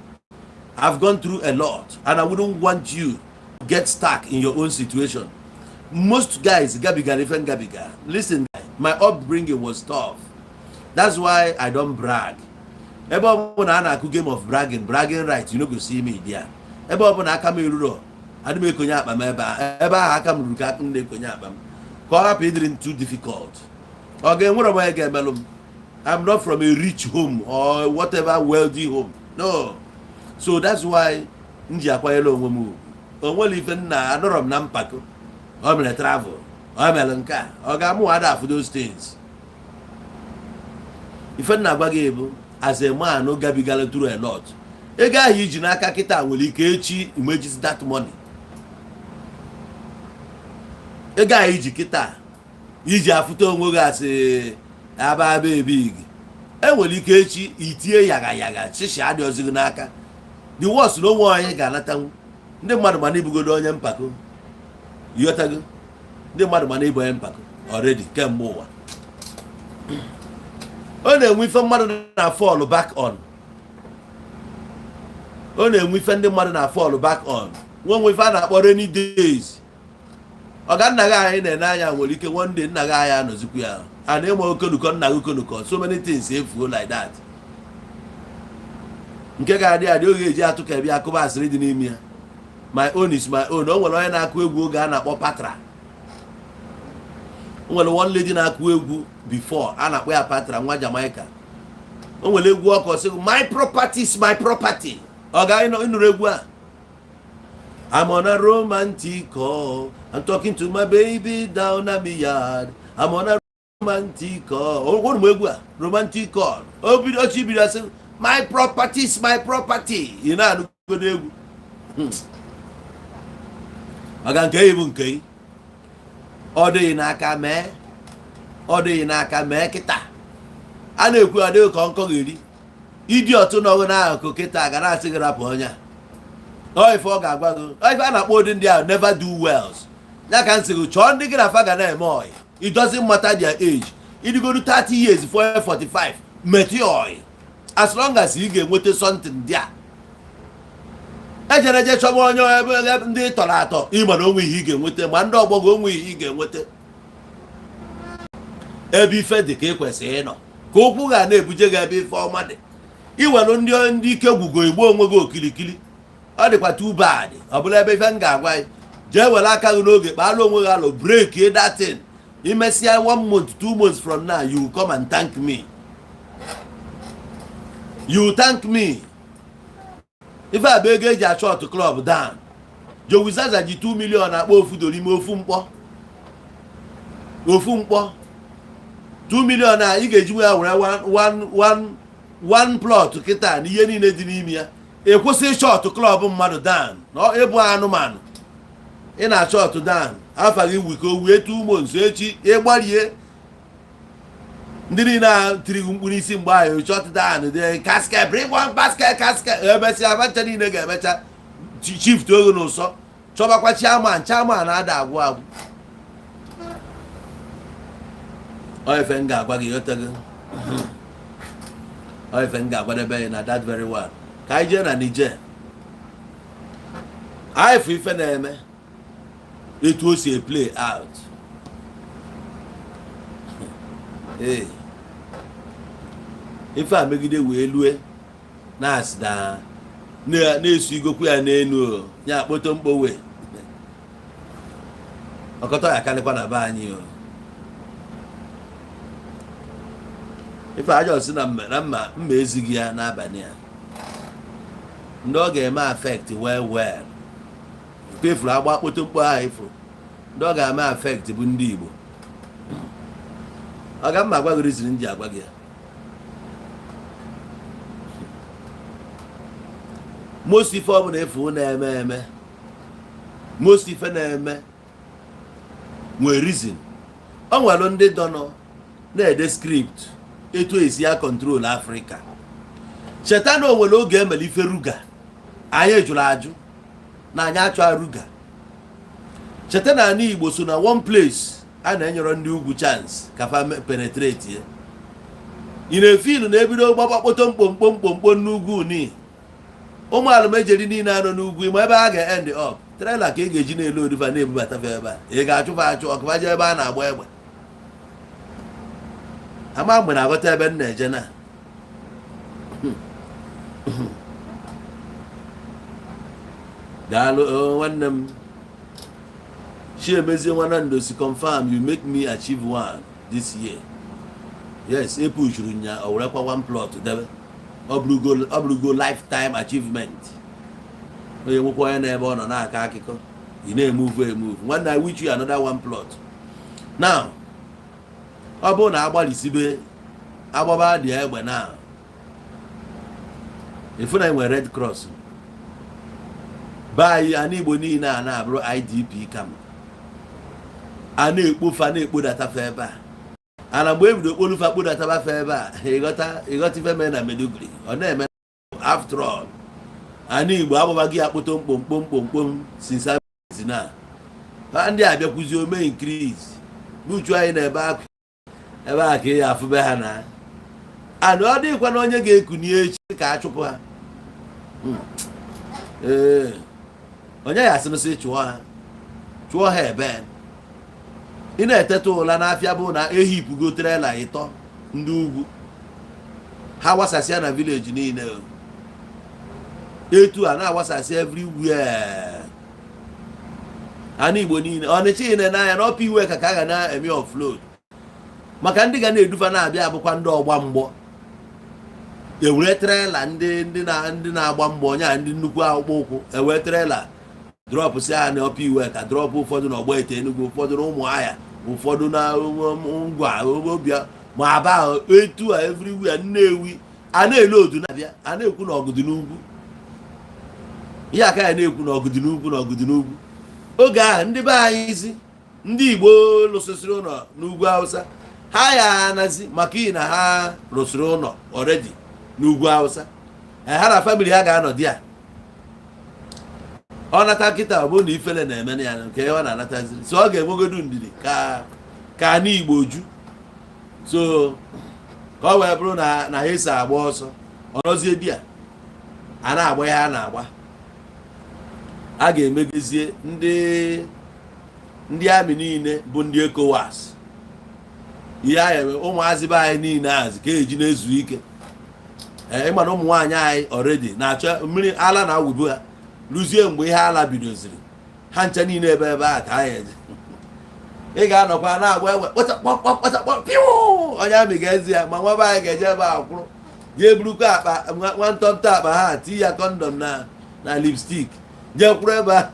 Speaker 1: I've gone through a lot and I wouldn't want you to get stuck in your own situation. Most guys gabigara ife ngabiga. Listen, my upbringing was tough. That's why I don't brag. Ebe ọbụla a na-akụ game of bragging, bragging right, you no go see me there. Ebe ọbụla aka m eruro, adị m ekonye akpa m ebe a. Ebe ahụ aka m ruru ka m na-ekonye akpa m, ka ọ hapụ ịdịrị too difficult. Ọ ga-enwere m onye ga-emelụ m. I'm not from a rich home or whatever wealthy home, no. So that's why m ji akwanyere onwe m ugwu. O nwere ife nna anọrọ m na mpako. O mere travel, o mere nke a, ọ ga-amụ ada afụ those things. Ife nna agwa gị bụ, as a man gabigara through a lot, ego ahụ iji n'aka kịta nwere ike echi imejizi that money. Ego ahụ iji kịta iji afụta onwe gị asị aba aba ebig, enwere ike echi itie yaga yaga chichi adịghịzi gị n'aka. The worst na onwe onye ga-anatanwu ndị mmadụ, mana ibugodo onye mpako. Ịghọtago? Ndị mmadụ, mana ịbụ onye mpako already kemgbe ụwa. Ọ na-enwe ife mmadụ na fall back on. Ọ na-enwe ife ndị mmadụ na fall back on. Nwe nwe ife a na-akpọ rainy days. Ọga nna gị anyị na-ene anya nwere ike one day nna gị anyị anọzikwu ya a na-enwe okonukọ nna gị okonukọ. So many things efuo like that. Nke ga-adị adị oge eji atụ ka ebe akụba asịrị dị n'ime ya. My own is my own. O nwere onye na-akụ egwu oge a na-akpọ Patra. O nwere one lady na-akụ egwu before a na-akpọ ya Patra, nwa Jamaica. O nwere egwu ọkọ sị, "My property is my property." Ọ ga ịnụrụ egwu a? I'm on a romantic call. I'm talking to my baby down at me yard. I'm on a romantic call. O gwara m egwu a, romantic call. O bido ọchị bido sị, "My property is my property." Ị na-anụgodo egwu? Maka nke bụ nke ị. Ọ dịghị n'aka mee, ọ dịghị n'aka mee kịta a na-ekwu, adịghị ka nkọ ga-eri ịdị ọtụ nọgụ n'akụkụ kịta ga na-asị gị rapụ onye a. Ọ ife ọ ga-agwa gị, ọ ife a na-akpọ ụdị ndị ahụ never do wells. Ya ka m sị gị, chọọ ndị gị na fa ga na-eme ọyị. It doesn't matter their age. Ịdịgodu 30 years, 4, 45, metụ ya ọyị, as long as ị ga-enweta something there. Ejere je chọba onye ebe ndị tọrọ atọ, ịma na onwe ihe ị ga-enweta, ma ndị ọgbọ gị onwe ihe ị ga-enweta. Ebe ife dị ka ị kwesịrị ịnọ ka okwu ga na-ebuje gị ebe ife ọma dị. Iwelu ndị ike gwugo igbo onwe gị okilikili, ọ dịkwa too bad. Ọ bụla ebe ife m ga-agwa gị, jee were aka gị n'oge kpalụ onwe gị alụ, break that thing. Imesịa, one month, 2 months from now, you will come and thank me. You will thank me. Ife a bụ ego eji achọ otu club down. Jowizaza ji 2 million akpọ ofu dorime, ofu mkpọ, ofu mkpọ 2 million a ị ga-eji ya were one one one plot kịta na ihe niile dị n'ime ya. Ekwụsị shut club mmadụ down na ịbụ anụmanụ. Ị na-achọ otu down afa gị wiko wee 2 months, echi ịgbarie ndị niile a tiri gị mkpụrụ isi mgbe ahụ. Shut down the casket, bring one basket, casket. Emesịa, abacha niile ga-emecha shift oge n'ụsọ, chọbakwa chairman. Chairman ada agwụ agwụ. Ọ ife m ga-agwa gị, ghọtago? Ọ ife m ga-agwadebe ya na that very one. Ka anyị jee na Niger, anyị fụ ife na-eme, etu o si play out. Ee, ife a megide wee lue na-asị na na-esu igokwu ya n'elu o ya akpọto mkpowe ọkọtọ ya karịkwa na be anyị o. Ife aja si na mma na mma mma ezighị ya n'abalị a, ndị ọ ga-eme affect well well kpefuru agba kpoto mkpo ahụ ifuru. Ndị ọ ga-eme affect bụ ndị Igbo. Ọ ga mma agwa gị reason m ji agwa gị ya. Most ife ọ bụla efu na-eme eme, most ife na-eme nwere reason. O nwere ndị dọnọ Na-ede script etu esi ya control Afrịka. Cheta na o nwere oge emere ife ruga, anyị jụrụ ajụ na anyị achọ ruga. Cheta na ala Igbo so na one place a na-enyere ndị ugwu chance ka fa penetrate ya. Ị na-efilu na ebido gbakpakpoto mkpomkpo mkpomkpo n'ugwu ni ụmụ alụmejeri niile anọ n'ugwu, ma ebe a ga-end up, trailer ka ị ga-eji na-elu odufa na-ebubata fa ebe a. Ị ga-achụfa achụ ọkụfa jee ebe a na-agba egbe. Ama mgbe na-aghọta ebe m na-eje na. Daalụ o, nwanne m Chiemezie Nwanandosi. Confirm, you make me achieve one this year. Yes, epushuru nya o werekwa one plot debe. Ọ bụrụgo lifetime achievement. Onye nwekwa onye n'ebe ọ nọ na-akọ akụkọ, ị na-emove emove. Nwanne, I wish you another one plot. Now, ọ bụrụ na agbalịsibe agbaba dị egbe na efu na enwere Red Cross be anyị, ana Igbo niile a na-abụrụ IDP camp, a na-ekpofa na-ekpodatafa ebe a. Ana mgbe ebido kpolufa kpodatabafa ebe a, ịghọta ife mee na Maiduguri ọ na-eme. After all, ana Igbo agbabaghị ya kpoto mkpomkpom mkpomkpom since na ha ndị abịakwuzi ome increase n'uchu anyị na-ebe akwa ebe a ka ị ya afụbe ha na ana. Ọ dịghịkwa na onye ga-ekuni echi ka a chụpụ ha. Ee, onye ya asị chụọ ha, chụọ ha ebe ị na-eteta ụla n'afịa bụ na ehipụgo trailer ịtọ ndị ugwu ha wasasịa na village niile o. Etu a na-awasasị everywhere, ana Igbo niile, Ọnịcha ị na-ene anya n'ọpa iwe ka a ga na-eme offload, maka ndị ga na-edufa na-abịa abụkwa ndị ọgba mgbọ. Ewere trailer ndị na-agba mgbọ onye a, ndị nnukwu akpụkpọ ụkwụ, ewere trailer drop si ha na ọpa iwe ka drop ụfọdụ na Ọgba Ete Enugu, ụfọdụ na Ụmụahịa, ụfọdụ na Ngwa Obia ma Aba ahụ, etu a everywhere, Nnewi, a na-ele odu na-abịa. A na-ekwu na ọgụdị n'ugwu, ihe aka ya na-ekwu na ọgụdị n'ugwu, na ọgụdị n'ugwu. Oge ahụ ndị be anyị isi ndị Igbo lụsịsịrị ụlọ n'ugwu Hausa, ha ya anazi maka iyi na ha rụsịrị ụlọ already n'ugwu Hausa. Ha na family ha ga-anọ di ya. Ọ nata kịta, ọ bụrụ na ifele na-eme ya nke ọ na-anataziri, so ọ ga-enwegodu ndidi ka ana Igbo ju, so ka ọ wee bụrụ na ha esi agba ọsọ. Ọ nọzie di ya, a na-agba ihe a na-agba, a ga-emegizie ndị army niile bụ ndị ECOWAS. Ihe a eme ụmụazị be anyị niile ahazi ka eji na-ezu ike. Ee, ịma na ụmụ nwaanyị anyị already na-achọ mmiri ala na-awụbu ha rụzie mgbe ihe ala bidoziri ha ncha niile ebe a ka anyị eje. Ị ga-anọkwa na-agba egbe kpọta kpọkpọ kpọta kpọ piu, onye army ga-ezi ya, ma nwa be anyị ga-eje ebe a kwụrụ ga-eburukwa akpa nwa ntọntọ akpa ha tii ya condom na lipstick, jee kwụrụ ebe a.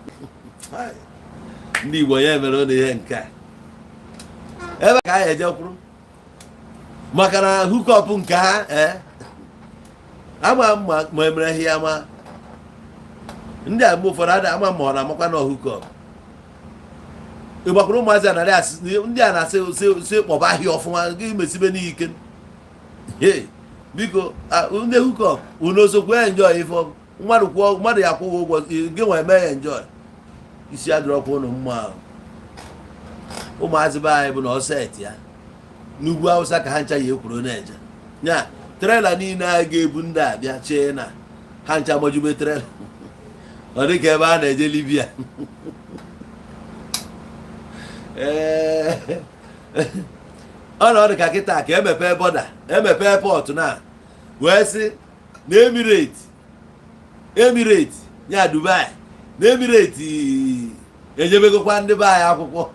Speaker 1: Ndị Igbo ya emere ụlọ ihe nke a ebe ka anyị eje kwụrụ maka na hookup nke ha. Ee, ama ma ma emere ya, ma ndị a mgbe ụfọdụ ada ama ma ọ na-amakwa na hookup. Ịgbakwara ụmụazị a narị asị ndị a na-asị sị kpọba ahịa ọfụma gị mesibe n'ike. Hey, biko, ndị hookup unu osokwu enjoy ife mmadụ kwụọ, mmadụ ya akwụghị ụgwọ gị nwee mee ya enjoy. Isi adịrọkwa ụnụ mma ahụ. Ụmụazị be anyị bụ na ọset ya n'ugwu Awụsa ka ha ncha ya ekwuru na-eje nya trailer niile a ga-ebu ndị a bịa chee na ha ncha gbajube trailer, ọ dị ka ebe a na-eje Libya. Ee, ọ na ọ dị ka kịta ka emepe border, emepe airport na wee sị na Emirate ya Dubai na Emirate enyebegokwa ndị be anyị akwụkwọ.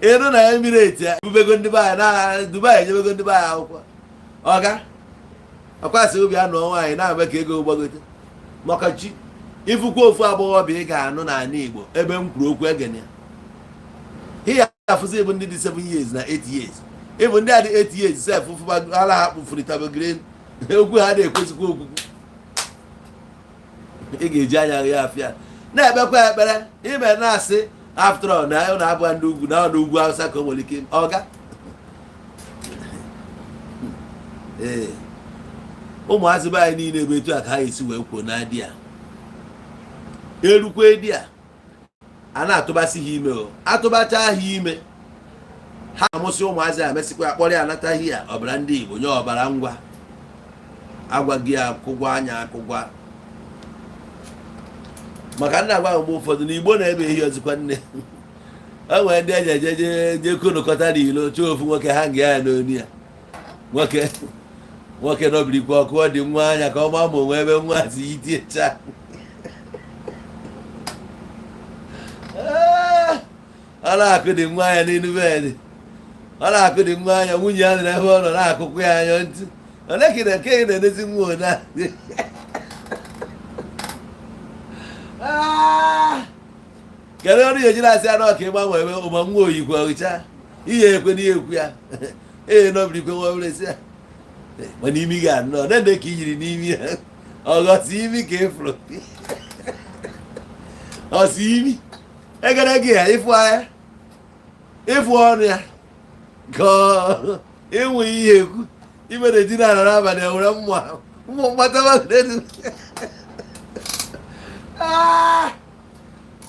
Speaker 1: Ịnụ na Emirate ebubego ndị be anyị na Dubai enyebego ndị be anyị akwụkwọ. Ọga ọkwasị obi anụ nwaanyị na-eme ka ego gbagote maka chi ifukwa ofu agbọghọbịa ị ga-anụ n'ala Igbo ebe m kwuru okwu egene ya. Ihe afụzi bụ ndị dị 7 years na 8 years, ịbụ ndị a dị 8 years sef fụba ala ha kpụfuritabegire okwu ha na-ekwesịkwa okwukwu. Ị ga-eji anya ya afịa na-ekpekwa ekpere ime na-asị. After all, na ọ na-abụ ndị ugwu na ọ n'ugwu Awụsa ka o nwere ike ọga. Ee, ụmụazị be anyị niile bụ etu a ka ha esi wee kwuo na di a erukwe di a a na-atụbasị ha ime. O atụbacha ha ime, ha amụsị ụmụazị a, mesịkwa akpọrọ ya anataghị ya ọbara ndị Igbo nye ọbara ngwa agwa gị akụgwa anya akụgwa. Maka nna agwa mgbe ụfọdụ na Igbo na-ebe ehi ọzịkwa nne o nwere ndị eji eje je je konokọta n'ilo chọọ ofu nwoke ha nga ya n'onu ya. Nwoke nwoke nọbirikwa ọkụ ọ dị nwa anya ka ọ maa ma onwe ebe nwa si itiecha. Ọ na-akụ dị nwa anya n'elu bed, ọ na-akụ dị nwa anya. Nwunye ya nọ ebe ọ nọ na-akụkụ ya anya ntị ole ka ị na- nke ị na-enezi nwa ona. Kedu ọrụ ya ejiri asị anụ ọka ịgbanwe ebe ụma nwa oyikwa ọcha ihe ekwe n'ihe ekwu ya ee nọbirikwe nwa obere sị ya mana imi ga anọ na-ede ka i yiri n'imi ya ọghọsi imi ka ịfụrụ ọsi imi egere gị ya ịfụ anya ịfụ ọnụ ya ka enweghị ihe ekwu imere di na ala n'abalị enwere mmụọ mmụọ mkpataba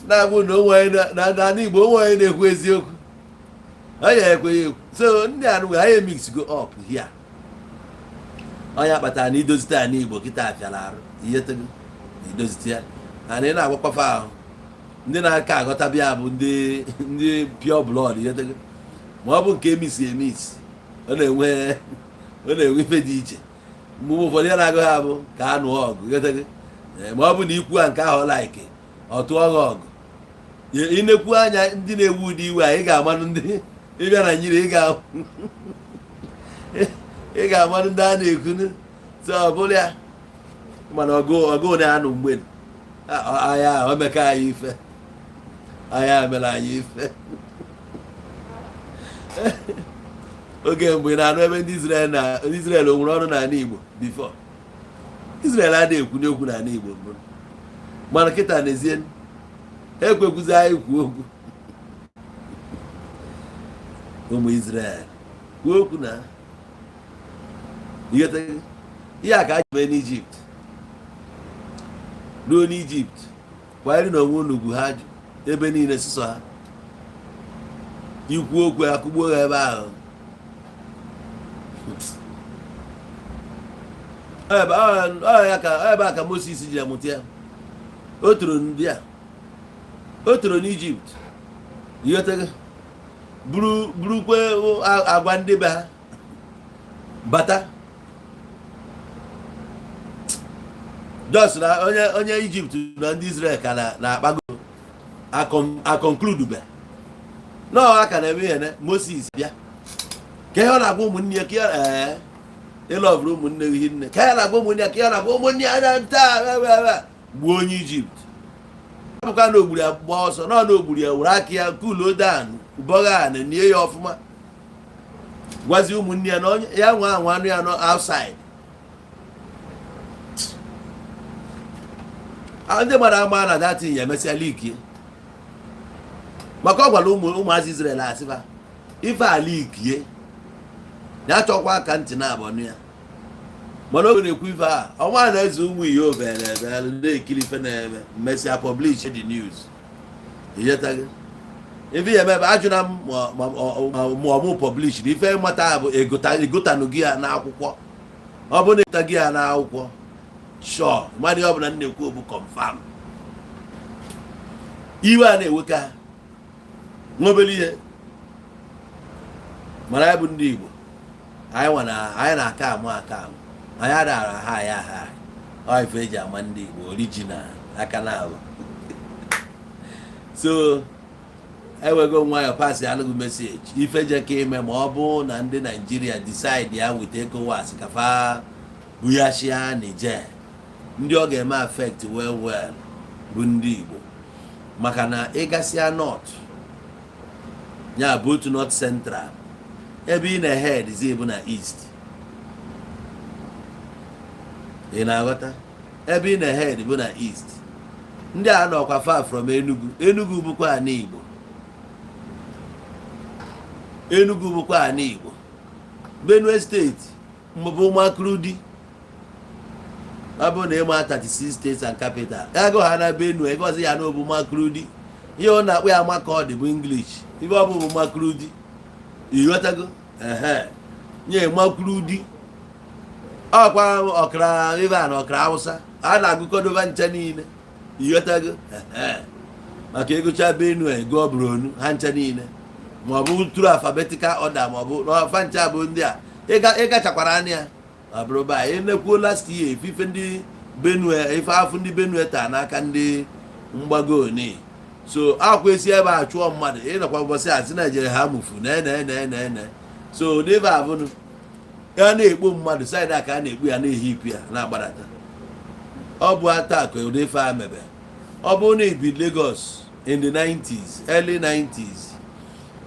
Speaker 1: na-abụ na onwe onye na Igbo onwe onye na-ekwu eziokwu onye ekweghị ekwu. So ndị a nụgwe anyị mix go up here. Onye kpatara na idozite ala Igbo kịta afịara arụ ihe tego na idozite ya na ị na-agwakwafa ahụ ndị na-aka aghọtabịa bụ ndị pure blood ihe tego ma ọ bụ nke emisi emisi ọ na-enwe ife dị iche. Mgbe ụfọdụ ya na-agụ ha bụ ka a nụọ ọgụ ihe tego. Ma ọ bụ na ikwu a nke ahụ like ọ tụọ gị ọgụ inekwu anya ndị na-ewu ụdị iwe a, ị ga-amanụ ndị ịbịa Naijiria, ị ga-amanụ ndị a na-ekwunu. So ọ bụrụ ya mana ọgụ ọgụ na-anụ mgbe agha o meka anyị ife agha mere anyị ife oge mgbe ị na-anụ ebe ndị Israel na ndị Israel o nwere ọrụ n'ala Igbo before. Israel adịghị ekwunye okwu n'ala Igbo mbụ, mana kịta n'ezie ha ekwekwuzi anyị kwuo okwu. Ụmụ Israel kwuo okwu na ihe a ka a ji mee n'Ijipt ruo n'Ijipt kwanyere na onwe unu ugwu. Ha jụ ebe niile sịsọ ha ikwu okwu akụgbuo ha ebe ahụ. Ebe a ka Moses ji amụta ya. O toro ndị a, o toro n'Ijipt ighọtago buru burukwe agwa ndị be ha bata jos na onye onye Ijipt na ndị Israel ka na-akpago a conclude be nọọ aka na-eme ihe na Moses bịa ka ihe ọ na-agwa ụmụnne ya ka ya ee ịlọvụrụ ụmụnne gị nne ka ya na-agwa ụmụnne ya ka ya na-agwa ụmụnne ya na nta gbuo onye Ijipt bụkwa na ogburu ya gbaa ọsọ nọ na ogburu ya were aka ya cool down bọgha na nie ya ọfụma gwazi ụmụnne ya na onye ya nwa anwa anụ ya nọ outside. Ndị mmadụ ama na datin ya emesịa leakie maka ọ gwara ụmụazị Israel asịfa ife a leakie ya chọkwa aka ntị na abọnụ ya. Mana oge na-ekwu ife a ọnwa na eze ụmụ ihe obere ebere na-ekiri ife na-eme mmesịa publish the news ighetaghị ife ya emebe ajụna m ma ọ mụ publish na ife mata bụ egotanụ gị ya n'akwụkwọ. Ọ bụ na egota gị ya n'akwụkwọ sure mmadụ ihe ọbụla m na-ekwu bụ confirm. Iwe a na-eweka ha nwa obere ihe mana anyị bụ ndị Igbo anyị nwa na anyị na-aka amụ aka amụ anyị adara ha ya ha ọ ife eji ama ndị Igbo original aka na abụ. So ewego nwayọ pass alụghị message ife je ka ime ma ọ bụ na ndị Naijiria decide ya with ECOWAS ka fa bughachia Niger. Ndị ọ ga-eme affect well well bụ ndị Igbo maka na ịgasịa north ya bụ otu north central ebe ị na-head zi bụ na east. Ị na-aghọta ebe ị na-head bụ na east. Ndị a nọkwa far from Enugu. Enugu bụkwa ana Igbo. Enugu bụkwa ana Igbo. Benue State mbụ Makurdi. Ọ bụrụ na ịma 36 states and capital, ego ha na Benue, ebe ọzọ ya na obu Makurdi. Ihe ọ na-akpọ ya Makurdi bụ English, ife ọ bụ bụ Makurdi. Ịghọtago? Ehe, nye Makurdi ọkwa ọkara ebe a na ọkara Hausa a na-agụkọdoba ncha niile. Ịghọtago? Ehe, maka ịgụcha Benue, gụọ Borno, ha ncha niile, ma ọ bụ through alphabetical order, ma ọ bụ n'ọfa ncha bụ ndị a ịgachakwara anya ya. Ọ bụrụ ba enekwuo last year, ife ndị Benue, ife afụ ndị Benue taa n'aka ndị mgbago oni. So akwa esi ebe a chụọ mmadụ ịnọkwa ụbọchị a si Naijiria ha mufu na na na na na. So n'ebe a bụnụ a na-ekpo mmadụ side a ka a na-ekpu ya, na-ehipụ ya, na-agbadata. Ọ bụ atak ụdị ife a mebe. Ọ bụrụ na ibi Lagos in the 90s, early 90s,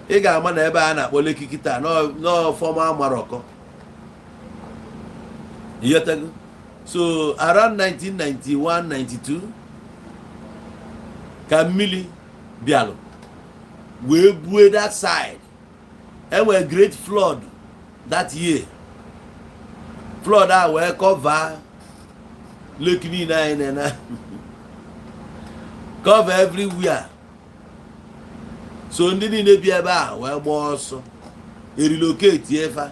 Speaker 1: ị ga-ama na ebe a na-akpọ Lekki kịta n'ọfọma Maroko. Ịghọtago? So around 1991, 92 ka mmiri bịalụ wee bue that side. Enwere great flood that year. Flood a wee cover Lekki niile anyị na cover everywhere. So ndị niile bi ebe a wee gbaa ọsọ, erelocate efa.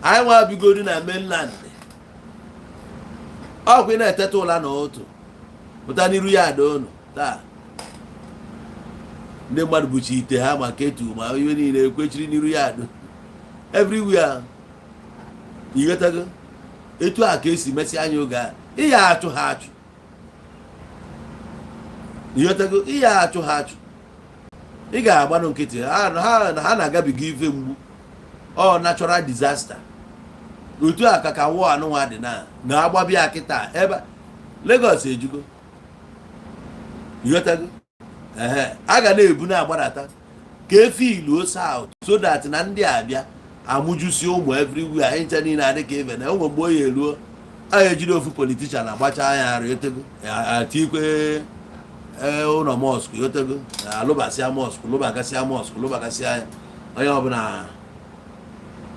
Speaker 1: Anyị nwa bigoro na mainland. Ọkwa ị na-eteta ụla n'ụtụ, pụta n'iru ya ada unu taa, ndị mmadụ buchi ite ha ma ketu ma ihe niile ekwechiri n'iru ya adụ everywhere. Ịghọtago? Etu a ka esi mesị anya oge a, ịya achụ ha achụ. Ịghọtago? Ịya achụ ha achụ, ị ga-agbanụ nkịtị. Ha na-agabiga ife mgbu. Ọ natural disaster. Otu a ka wọ anụnwa dị na na-agbabịa kịta ebe Lagos ejugo. Ịghọtago? Ehe, a ga na-ebu na-agbadata ka efi iluo south, so that na ndị abịa amụjusi ụmụ everywhere. Anyị ncha niile adị ka ibe na enwe mgbe oyi eruo, a ejiri ofu politician agbacha ya arụ. Yotego? Atikwe ụlọ mosque. Yotego? Alụbasịa mosque, lụbagasịa mosque, lụbagasịa ya. Onye ọbụla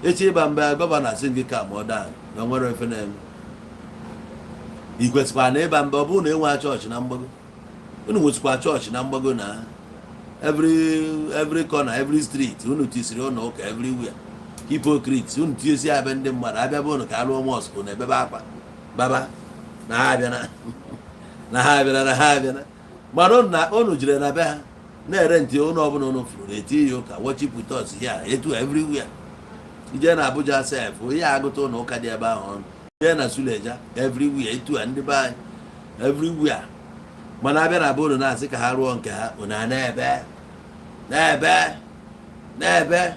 Speaker 1: echi ịba mba, governor asị gị ka ma ọ daa na nwere efe na-eme. I kwesịkwara na ịba mba. Ọ bụrụ na enwe chọọchị na mgbago, unu nwesịkwa chọọchị na mgbago na every corner, every street unu tisiri ụlọ ụka everywhere. Hypocrites! Unu tinyesi abịa, ndị mmadụ abịa bụ unu ka alụọ mosque na ebebe akwa baba na ha abịana, na ha abịana, na ha abịana. Mana unu na unu jere na be ha na-ere ntị ụlọ ọbụla unu fụrụ na-eti ya ụka, worship with us here. Etu everywhere ije na Abuja sef, onye agụta ụlọ ụka dị ebe ahụ ọnụ. Jee na Suleja, everywhere etu a ndị be anyị everywhere. Mana abịa na be unu na-asị ka ha rụọ nke ha, unu a na-ebe, na-ebe, na-ebe.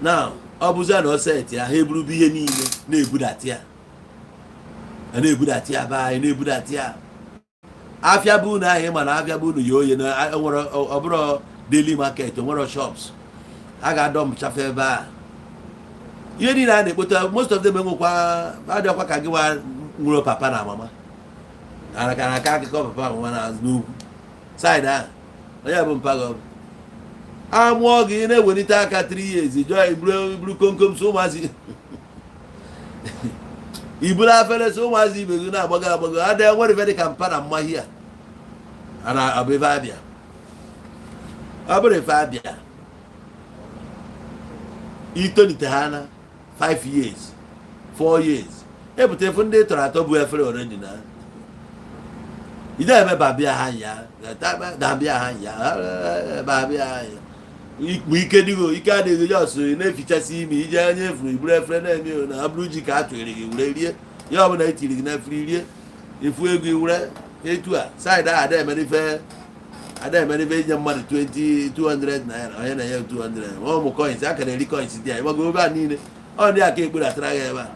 Speaker 1: Now ọ bụzia na ọseti ya, ha eburubu ihe niile na-ebudata ya, a na-ebudata ya be anyị, na-ebudata ya. Afịa bụ unu ahụ, ịma na afịa bụ unu ya oye na nwere. Ọ bụrụ daily market, nwere shops a ga-adọ mchafe ebe a. Ihe niile a na-ekpota, most of them enwekwa adịọkwa ka gị nwa nwere papa na mama ka na aka akụkọ papa mama na n'ugwu side ahụ. Onye bụ mpaghara amụọ gị na-ewelite aka 3 years, jụọ iburu komkom so ụmụazị, iburu afere so ụmụazị ibe gị na-agbago agbago. Adịghị nwere ife dị ka mpa na mmahia a na ọ bụ ife abịa. Ọ bụrụ ife abịa itolite ha na 5 years, 4 years, epụta efu ndị tọrọ atọ bụ efere already na ide eme babịa ha ya, dabịa ha ya, babịa ha ya. Ma ike dịgo, ike adịghị, just na-efichasị imi ije onye efuru iburu efere na-eme na ọ bụrụ ji ka a tụnyere gị were rie ihe ọbụla etiri gị n'efere rie, ifu ego iwere. Etu a side ahụ ada emere ife inye mmadụ 20 200 naira, onye na-enye 200 ma ụmụ coins a ka na-eri coins dị ya. Ịgbago ebe a niile, ọ ndị aka ekpedatara ya ebe a.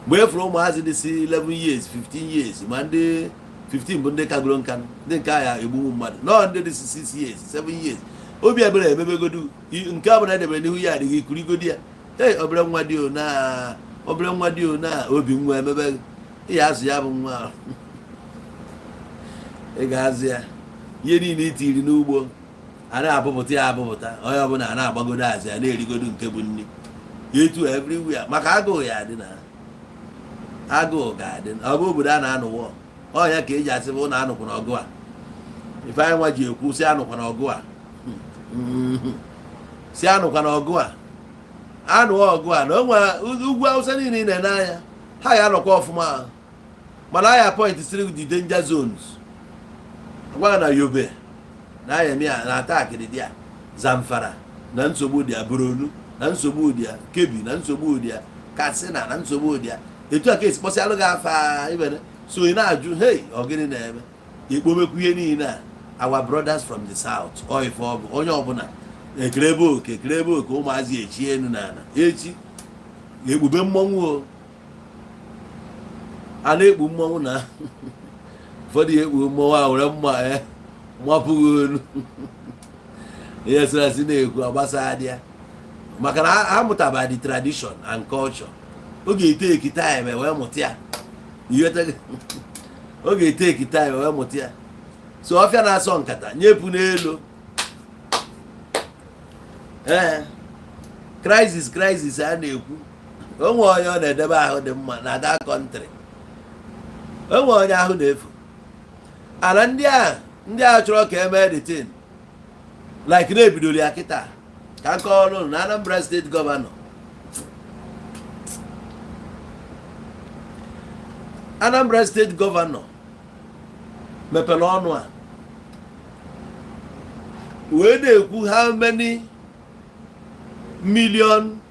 Speaker 1: Mgbe e furu ụmụazị dị si 11 years, 15 years, ma ndị 15 bụ ndị kagoro nka, ndị nke agha egbunwu mmadụ nọọ, ndị dị 6 years, 7 years, obi ebere emebegodu nke ọ bụla edebere n'ihu ya adịghị ikurigodi ya. Ei, obere nwa dị ona, obere nwa dị ona, obi nwa emebe. Ị ya azụ ya bụ nwa ahụ. Ị ga-azụ ya. Ihe niile itiri n'ugbo a na-abụpụta ya abụpụta, onye ọbụla a na-agbagodo azụ ya na-erigodo nke bụ nri etu everywhere, maka agụụ ya adị na agụụ ga-adị. Ọ bụ obodo a na-anụwọ ọnya ka eji asị bụ na anụkwana ọgụ a. Ife anyị nwa ji ekwu si anụkwana ọgụ a, si anụkwana ọgụ a, anụ ọgụ a na onwe ugwu Awụsa niile ị na-ene anya, ha ya anọkwa ọfụma, mana aya point siri the danger zones gwa na Yobe na ayemia na attack dị ya, Zamfara na nsogbu dị ya, Borno na nsogbu dị ya, Kebbi na nsogbu dị ya, Katsina na nsogbu dị ya. Etu a ka esi kpọsịalụ gị afa ibene. So ị na-ajụ, "Hey, ọ gịnị na-eme?" Ikpomekwu ihe niile a, our brothers from the south, ọ ife ọ bụ onye ọbụla ekere ebe oke ekere ebe oke, ụmụazị echi enu na ala echi ekpube mmọnwụ o. A na-ekpu mmọnwụ na ụfọdụ ya ekpu mmọnwụ a were mma ya mapụghị olu ihe sịrasị na-ekwu agbasa dị ya, maka na ha mụtaba the tradition and culture. Oge eteki time wee mụta ya. Oge eteki time wee mụta ya. So ọfịa na-asọ nkata nyepụ n'elu. Ee, crisis, crisis a na-ekwu, onwe onye ọ na-edebe ahụ dị mma na that country, onwe onye ahụ na-efu ala. Ndị a chọrọ ka emee the thing like na-ebidoro ya kịta ka nke ọrụ na Anambra State governor, Anambra State governor mepere ọnụ a wee na-ekwu how many million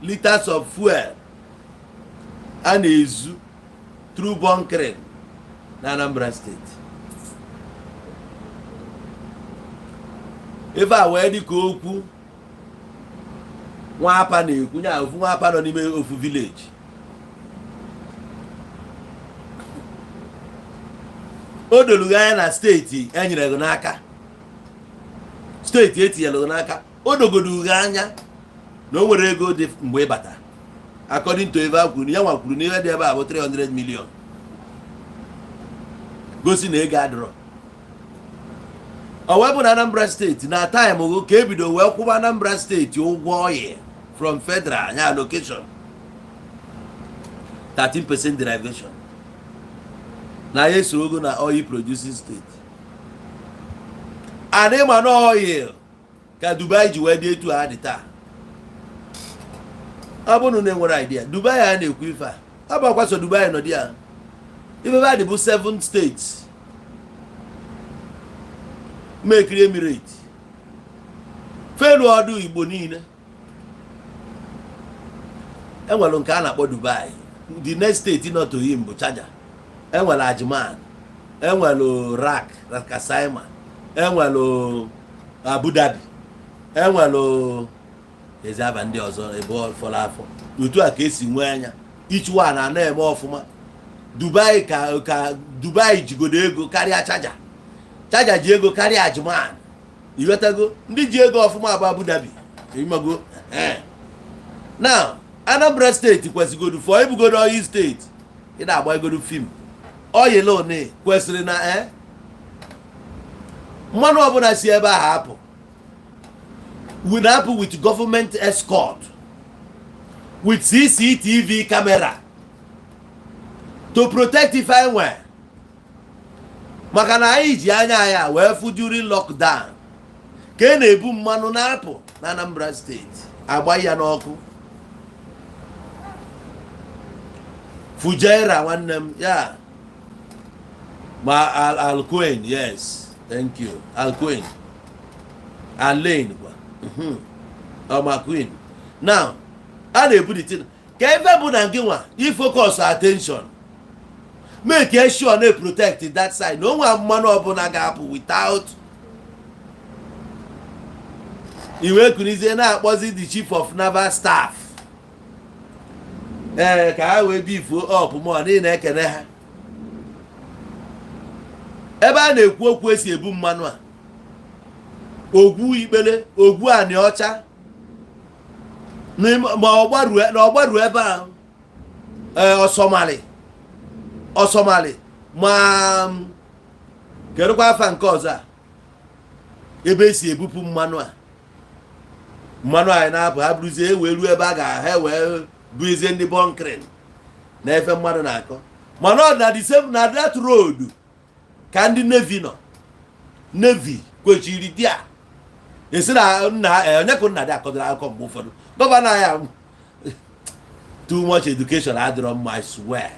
Speaker 1: liters of fuel a na-ezu through bunkering na Anambra State. Ife a wee dị ka okwu nwapa na-ekwu nya ofu nwapa nọ n'ime ofu village. O doro gị anya na steeti enyere gị n'aka, steeti etinyere gị n'aka, o dogodo gị anya na o nwere ego dị mgbe ị bata. According to ebe a kwuru, ya nwa kwuru na ihe dị ebe a bụ 300 million, gosi na ego adịrọ. Ọ wee bụ na Anambra Steeti na time ka ebido wee kwụba Anambra Steeti ụgwọ oil from federal ya allocation, 13% derivation, na ya esorogo na oil producing state. And ịma na oil ka Dubai ji wee dị etu a dị taa. Ọ bụrụ na enwere idea Dubai a na-ekwu, ife a ọ bụ akwaso Dubai nọ dị ya. Ife ebe a dị bụ seven states mekiri emirate felu ọdụ Igbo niile enwere nke a na-akpọ Dubai. The next state nọ to him bụ Sharjah, enwere Ajman, enwere Rak Rakasaima, enwere Abu Dhabi, enwere ezi aba ndị ọzọ ebe fọrọ afọ. Otu a ka esi nwee anya each one a na-eme ọfụma. Dubai ka Dubai jigodo ego karịa Sharjah, Sharjah ji ego karịa Ajman. Ighọtago? Ndị ji ego ọfụma bụ Abu Dhabi. Ịmago now Anambra Steeti kwesịgodu fọ ibugodo oil steeti, ị na-agba egodo fim oil one kwesịrị na mmanụ ọbụla si ebe ahụ apụ we na-apụ with government escort, with CCTV camera to protect ife anyị nwere, maka na anyị ji anya anyị wee fụ during lockdown ka e na-ebu mmanụ na-apụ na Anambra Steeti, agba ya n'ọkụ. Fujairah nwanne m ya ma Alquain, yes, thank you, Alquain, Alain kwa ọma queen. Now a na-ebu the thing ka ebe bụ na gị nwa i focus attention, make sure na protect that side, na onwe mmanụ ọbụla ga-apụ without iwe kunizie na-akpọzi the chief of naval staff ee ka ha wee bifuo up mọ n'ihi na ekene ha ebe a na-ekwu okwu esi ebu mmanụ a ogwu ikpele ogwu anị ọcha ma ọ gbaruo ebe a ọsọmalị ọsọmalị ma kedụkwa afa nke ọzọ a. Ebe esi ebupụ mmanụ a, mmanụ anyị na-apụ, ha bụrụzie wee ruo ebe a ga ha wee bụzie ndị bunkering na efe mmadụ na-akọ. Mana ọ na the same na that road ka ndị navy nọ. Navy kwechiri di a esi na nna onye ka nna dị akọdoro akụkọ. Mgbe ụfọdụ governor ya, too much education adịrọ mma. I swear,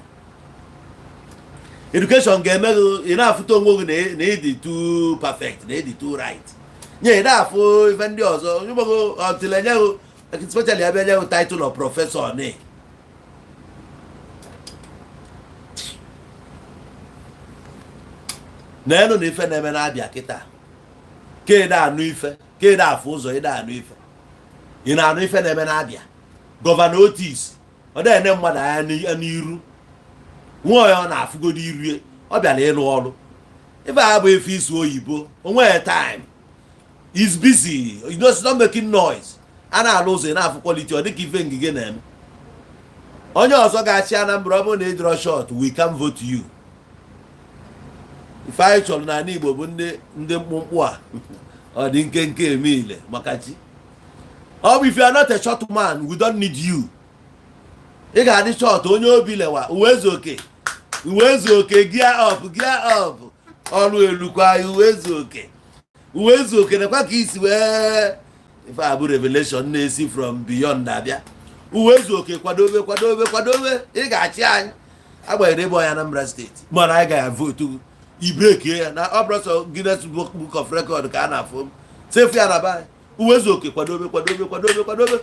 Speaker 1: education ga-eme gị ị na-afụta onwe gị na ịdị too perfect, na ịdị too right, nye ị na-afụ ife ndị ọzọ ịgbago until enye gị, especially ebe enye gị title of professor ni. Na-enu na ife na-eme na-abịa kịta ka ị na-anụ ife, ka ị na-afụ ụzọ, ị na-anụ ife, ị na-anụ ife na-eme na-abịa. Governor Otis, ọ na-ene mmadụ anya n'iru nwa ya, ọ na-afụgodo irie. Ọ bịara ịlụ ọrụ. Ife a bụ efe isu oyibo, onweghị time, is busy, you know, not making noise. A na-alụ ụzọ, ị na-afụ quality. Ọ dịka ife Ngige na-eme. Onye ọzọ ga-achị Anambra, ọ bụrụ na ị dịrọ short, we can vote you. Ife anyị chọrọ n'ala Igbo bụ ndị mkpụmkpụ a, ọ dị nkenke eme ile maka chi. Ọ bụ if you are not a short man, we don't need you. Ị ga-adị short, onye obi lewa uwe ezu oke, uwe ezu oke. Gear up, gear up, ọrụ elukwa. Uwe ezu oke, uwe ezu oke, nekwa ka isi wee. Ife a bụ revelation na-esi from beyond abịa. Uwe ezu oke, kwadobe, kwadobe, kwadobe, ị ga-achị anyị. Agbanyeghị ebe onye Anambra Steeti, mana anyị ga vote ibrekie ya na ọ bụrụ sọ Guinness Book of Record ka a na-afụ sefu ya na be anyị. Uwe ezu oke, kwadobe, kwadobe, kwadobe, kwadobe.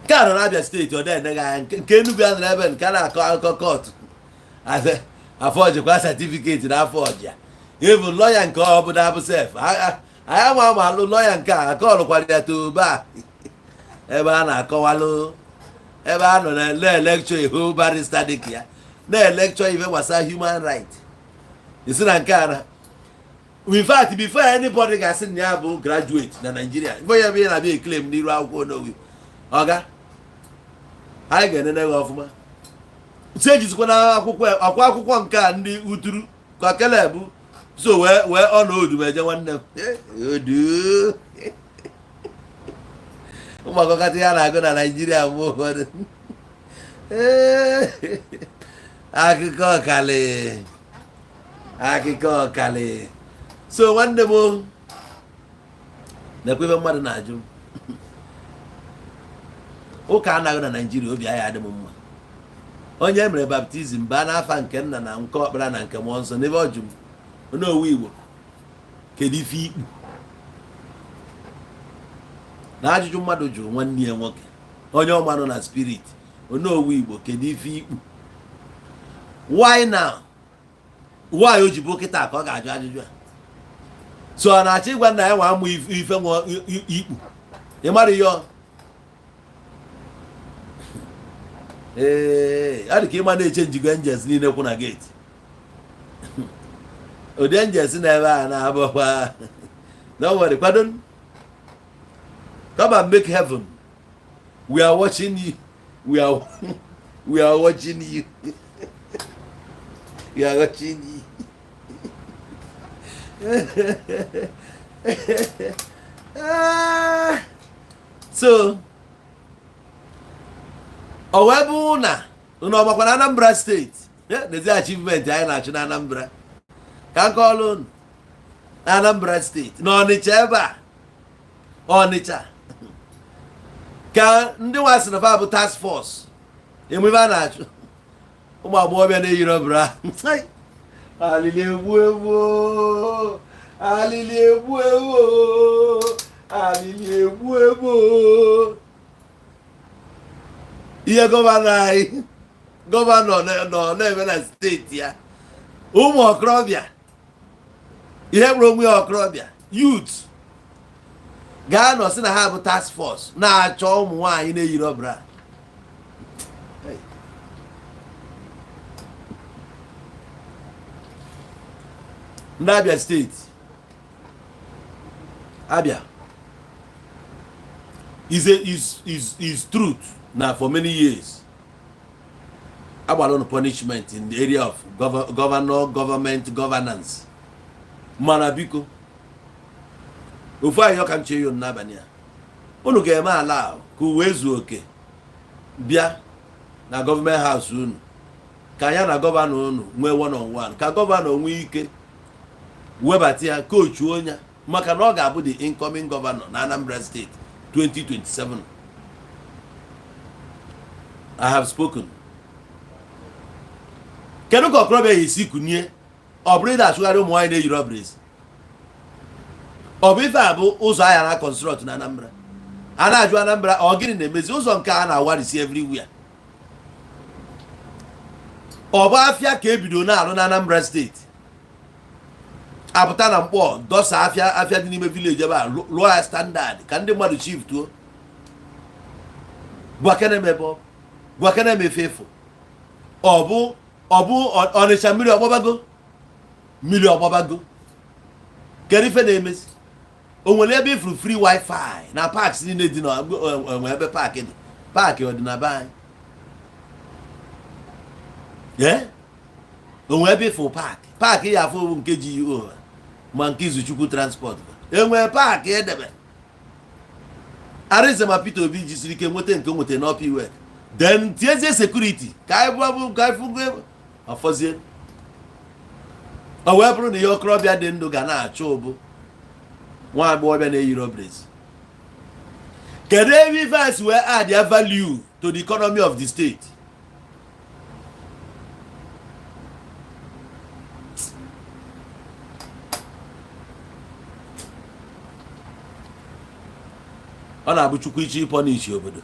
Speaker 1: Nke a nọ n'Abịa Steeti, ọ dị anya nke Enugu a nọrọ ebe nke a na-akọ akụkọ court afọ jikwa certificate na afọ ọja. Even lawyer nke ọ bụla bụ sef, anyị ama ama alụ lawyer nke a akọlụkwara ya toba ebe a na-akọwalụ, ebe a nọ na-electure ihu barrister dịka ya na-electure ife gbasara human right. Isi na nke a na in fact, before anybody ga-asị na ya bụ graduate na Nigeria, ife onye bụ ihe na-abịa eclaim n'iru akwụkwọ n'owi, ọga anyị ga-enene gị ọfụma. Si ejizikwa na akwụkwọ akwa akwụkwọ nke a ndị uturu ka kele bụ so wee ọ na odu meje nwanne m. Odu ụmụ akọkọta ya na-agụ na Naijiria mgbe ụfọdụ. Akụkọ ọkali, akụkọ ọkali. So nwanne m, na-ekwe ebe mmadụ na-ajụ ụka anaghị na Naijiria, obi anyị adị m mma. Onye e mere baptism baa n'afa nke nna na nke ọkpara na nke mmụọ nsọ, n'ebe ọ jụ m, onowu Igbo, kedu ife ikpu na ajụjụ mmadụ jụrụ nwanne ya nwoke, onye ọma nọ na spirit? Onowu Igbo, kedu ife ikpu? Why now? Why o ji bụ kịta ka ọ ga-ajụ ajụjụ a? So ọ na-achọ ịgwa nna ya nwa amụ ife nwa ikpu. Ị mara ihe ọ ee, ọ dị ka ịma na-eche njigo angels niile kwụ na gate. Ụdị angels na ebe a na-abụkwa. Don't worry, kwado, come and make heaven. We are watching you, we are watching you, we are watching you. Ah, so ọ wee bụ na unu ọmakwa na Anambra Steeti n'ezi achievement anyị na-achụ na Anambra ka nke ọlụ unu na Anambra Steeti na Ọnịcha, ebe a Ọnịcha ka ndị nwa sị na fa bụ task force enwe a na-achụ ụmụ agbọghọbịa na-eyiri bra. Alili egbu egbu, alili egbu egbu, alili egbu egbu. Ihe governor anyị, governor nọ na-eme na steeti ya, ụmụ okorobịa, ihe bụrụ onwe ya okorobịa, youth ga-anọ sị na ha bụ task force na-achọ ụmụ nwaanyị na-eyiri bra. Ndị Abia Steeti, Abia is a is truth na for many years agbara unu punishment in the area of governor, government governance. Mana biko, Ofu ayịyọ ka m chee yo n'abalị a, unu ga-eme ala ahụ ka uwe zuo oke bịa na government house unu, ka ya na governor unu nwee one on one, ka governor nwee ike webata ya coach onye, maka na ọ ga-abụ the incoming governor na Anambra State 2027. I have spoken. Kedu ka okorobịa ya esi kunie ọ bụrụ ịda achụgharị ụmụ nwaanyị na-eyiri ọbrezi? Ọ bụ ife a bụ ụzọ ahịa na construct na Anambra? A na-ajụ Anambra, ọ gịnị na-emezi ụzọ nke a na-awarisi everywhere? Ọ bụ afịa ka ebido na-arụ na Anambra State, apụta na mkpọ dọsa afịa, afịa dị n'ime village ebe a, lụọ ya standard ka ndị mmadụ shiftuo. Gwakene m ebe ọ, gwakene m efe efu. Ọ bụ Ọnịcha mmiri ọgbabago, mmiri ọgbabago. Kedu ife na-emezi? O nwere ebe ifuru free wifi na parks niile dị na enwe ebe park dị, park ọ dị na be anyị? Ee, o nwere ebe ifụ park, park ya afụ nke GUO ma nke Izuchukwu Transport, enwee park edebe. Arinze ma Peter Obi jisiri ike nweta nke o nweta n'Upper Iweka, then tiezie security ka anyị bụ ka anyị fụgo ọfọzie. O wee bụrụ na ihe okorobịa dị ndụ ga na-achọ ụbụ nwa agbọghọbịa na-eyiri obrezi. Kedu ebe ife a si wee add ya value to the economy of the state? Ọ na-abụ Chukwu iche ịpunish obodo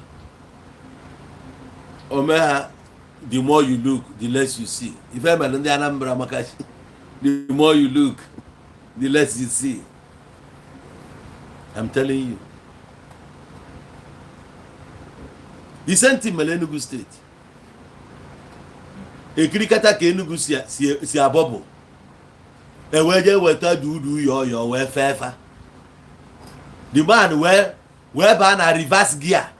Speaker 1: ome ha. The more you look, the less you see. Ife mere ndị Anambra, maka the more you look, the less you see. I'm telling you, the same thing mere Enugu State. Ekirikata ka Enugu si abọbụ ewee jee weta dudu yọọ wee fee fa. The man wee baa na reverse gear,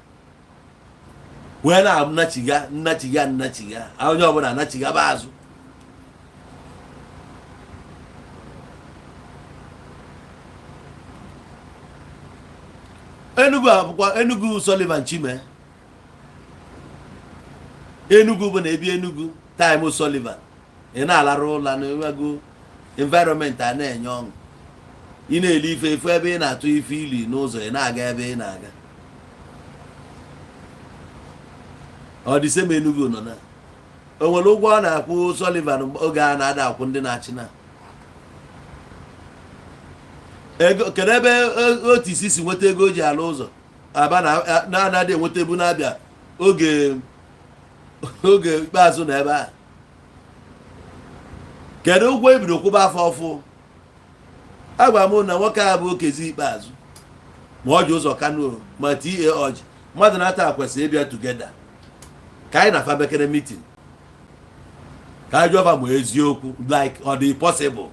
Speaker 1: wee na-anachiga, nnachiga, nnachiga, onye ọbụla anachigaba azụ. Enugu abụkwa Enugu Sullivan Chime. Enugu bụ na ebi Enugu time Sullivan, ị na-alarụ ụla na enwego environment a na-enye ọṅụ. Ị na-eli ife efu ebe ị na-atụ ife ili n'ụzọ, ị na-aga ebe ị na-aga. Ọ dị same Enugu nọ na o nwere ụgwọ ọ na-akwụ Sullivan oge a na-ada akwụ ndị na-achị na ego. Kedu ebe otu isi si nweta ego o ji ala ụzọ Aba na-anaghị enweta ebu na-abịa oge ikpeazụ na ebe a? Kedu ụgwọ ebido kwụba afọ ọfụ? Agwa m na nwoke a bụ Okezi Ikpeazụ, ma ọ ji ụzọ Kano ma ta ọjị mmadụ na-ata kwesịrị ịbịa together ka anyị na fabekere meeting, ka anyị jụọ ma eziokwu, like, ọ dị possible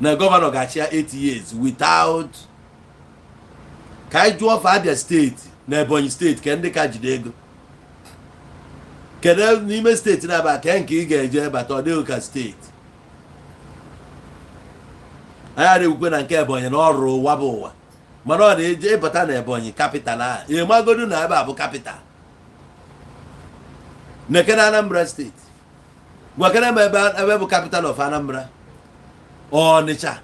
Speaker 1: na governor ga-achị ya 8 years without ka anyị jụọ fa Abia State na Ebonyi State, ke ndị ka jide ego? Kedu n'ime state na-aba ke nke ị ga-eje bata ọ dịghị ka state anyị adịghịkwe na nke Ebonyi na ọrụ ụwa bụ ụwa, mana ọ na-eje ịbata na Ebonyi capital ahụ, ịmagodu na ebe a bụ capital neke na Anambra State. Gwakere m ebe bụ capital of Anambra? Ọnịcha,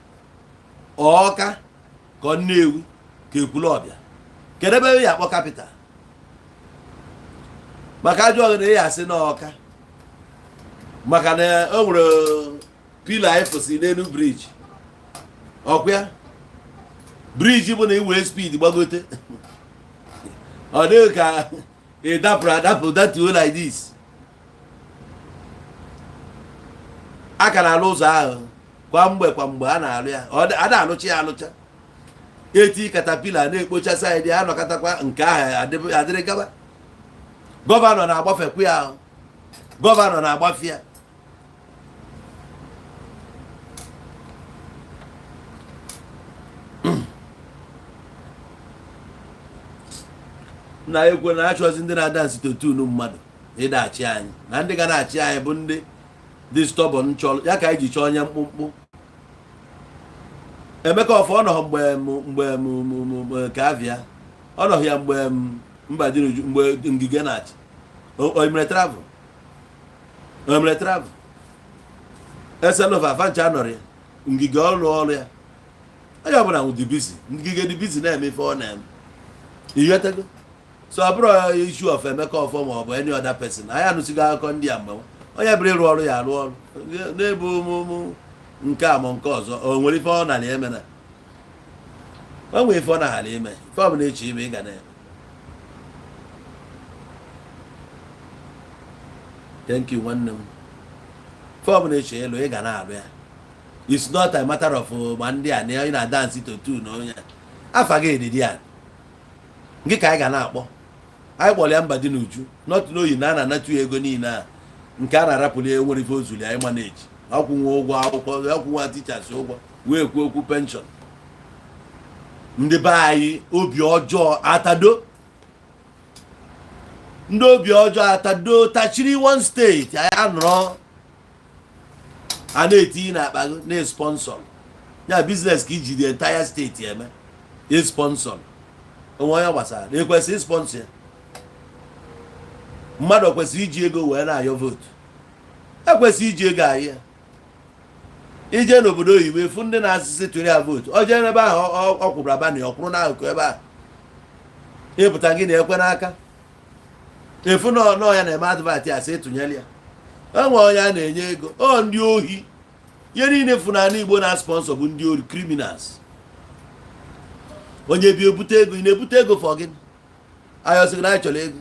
Speaker 1: Ọka, ka Nnewi, ka Ekwulọbịa? Kedu ebe ya akpọ capital? Maka ajọ ọgụ na ị asị na Ọka, maka na o nwere pillar anyị fụsị n'elu bridge. Ọkwa ya bridge bụ na ị were speed gbagote, ọ dịghị ka ị dapụrụ adapụ, datuo like this. A ka na-alụ ụzọ ahụ kwa mgbe kwa mgbe a na-alụ ya. A na-alụcha ya alụcha, eti caterpillar na-ekpocha side ya, anọkọtakwa nke ahụ adịrị gaba. Governor na-agbafekwa ya ahụ, governor na-agbafe ya. Na ekwe na achọzi ndị na-adance to tune mmadụ ịdachi anyị, na ndị ga na-achị anyị bụ ndị dị stubborn chọrọ ya ka anyị ji chọọ onye mkpụmkpụ. Emeka Ọfọ ọ nọghọ mgbe mgbe mgbe ka avịa ọ nọghị ya mgbe Mbadinuju, mgbe Ngige na-achị. O mere travel, o mere travel eselova fancha nọrọ ya. Ngige ọrụ ọrụ ya, onye ọbụla dị busy. Ngige dị busy na-eme ife ọ na-eme, ịghọtago? So ọ bụrụ issue of Emeka Ọfọ ma ọ bụ any other person, anyị anụsigo akụkọ ndị a. Mgbe onye bụrụ ịrụ ọrụ ya, arụ ọrụ na-ebu ụmụ nke a ma nke ọzọ. O nwere ife ọ nara eme na o nwere ife ọ naghara ime. Ife ọ bụla echi ime, ị ga na-eme. Thank you, nwanne m. Ife ọ bụla echi ịlụ, ị ga na-alụ ya. It's not a matter of ma ndị a na ị na-dance to tune na onye afa gị edidi a nke ka anyị ga na-akpọ. Anyị kpọrọ ya Mbadinuju, not n'oyi na a na-anatu ya ego niile a nke a na-arapụli ya. Nwere ife ozuli anyị manage, akwụnwe ụgwọ akwụkwọ, akwụnwa teachers ụgwọ, wee kwuo okwu pension. Ndị be anyị obi ọjọọ atado, ndị obi ọjọọ atado tachiri one state. Anyị anọrọ a na-etinye n'akpa gị na-sponsor ya business ka iji the entire state eme sponsor onwe onye gbasara na ekwesịrị sponsor ya. Mmadụ kwesịrị iji ego wee na-ayọ vote, ekwesịrị iji ego ayị ya. Ije n'obodo oyibo, efu ndị na-asịsị tụrụ ya vote, ọ jee n'ebe ahụ ọ kwụrụ abanị, ọ kwụrụ n'akụkụ ebe ahụ ịpụta gị na-ekwe n'aka efu nọ nọ ya na-eme advert ya, sị ịtụnyere ya. Enwe onye a na-enye ego, ọ ndị ohi. Ihe niile funana Igbo na sponsor bụ ndị ori, criminals. Onye bi ebute ego, ị na-ebute ego for gịnị? Anyị ọsị gị na anyị chọrọ ego.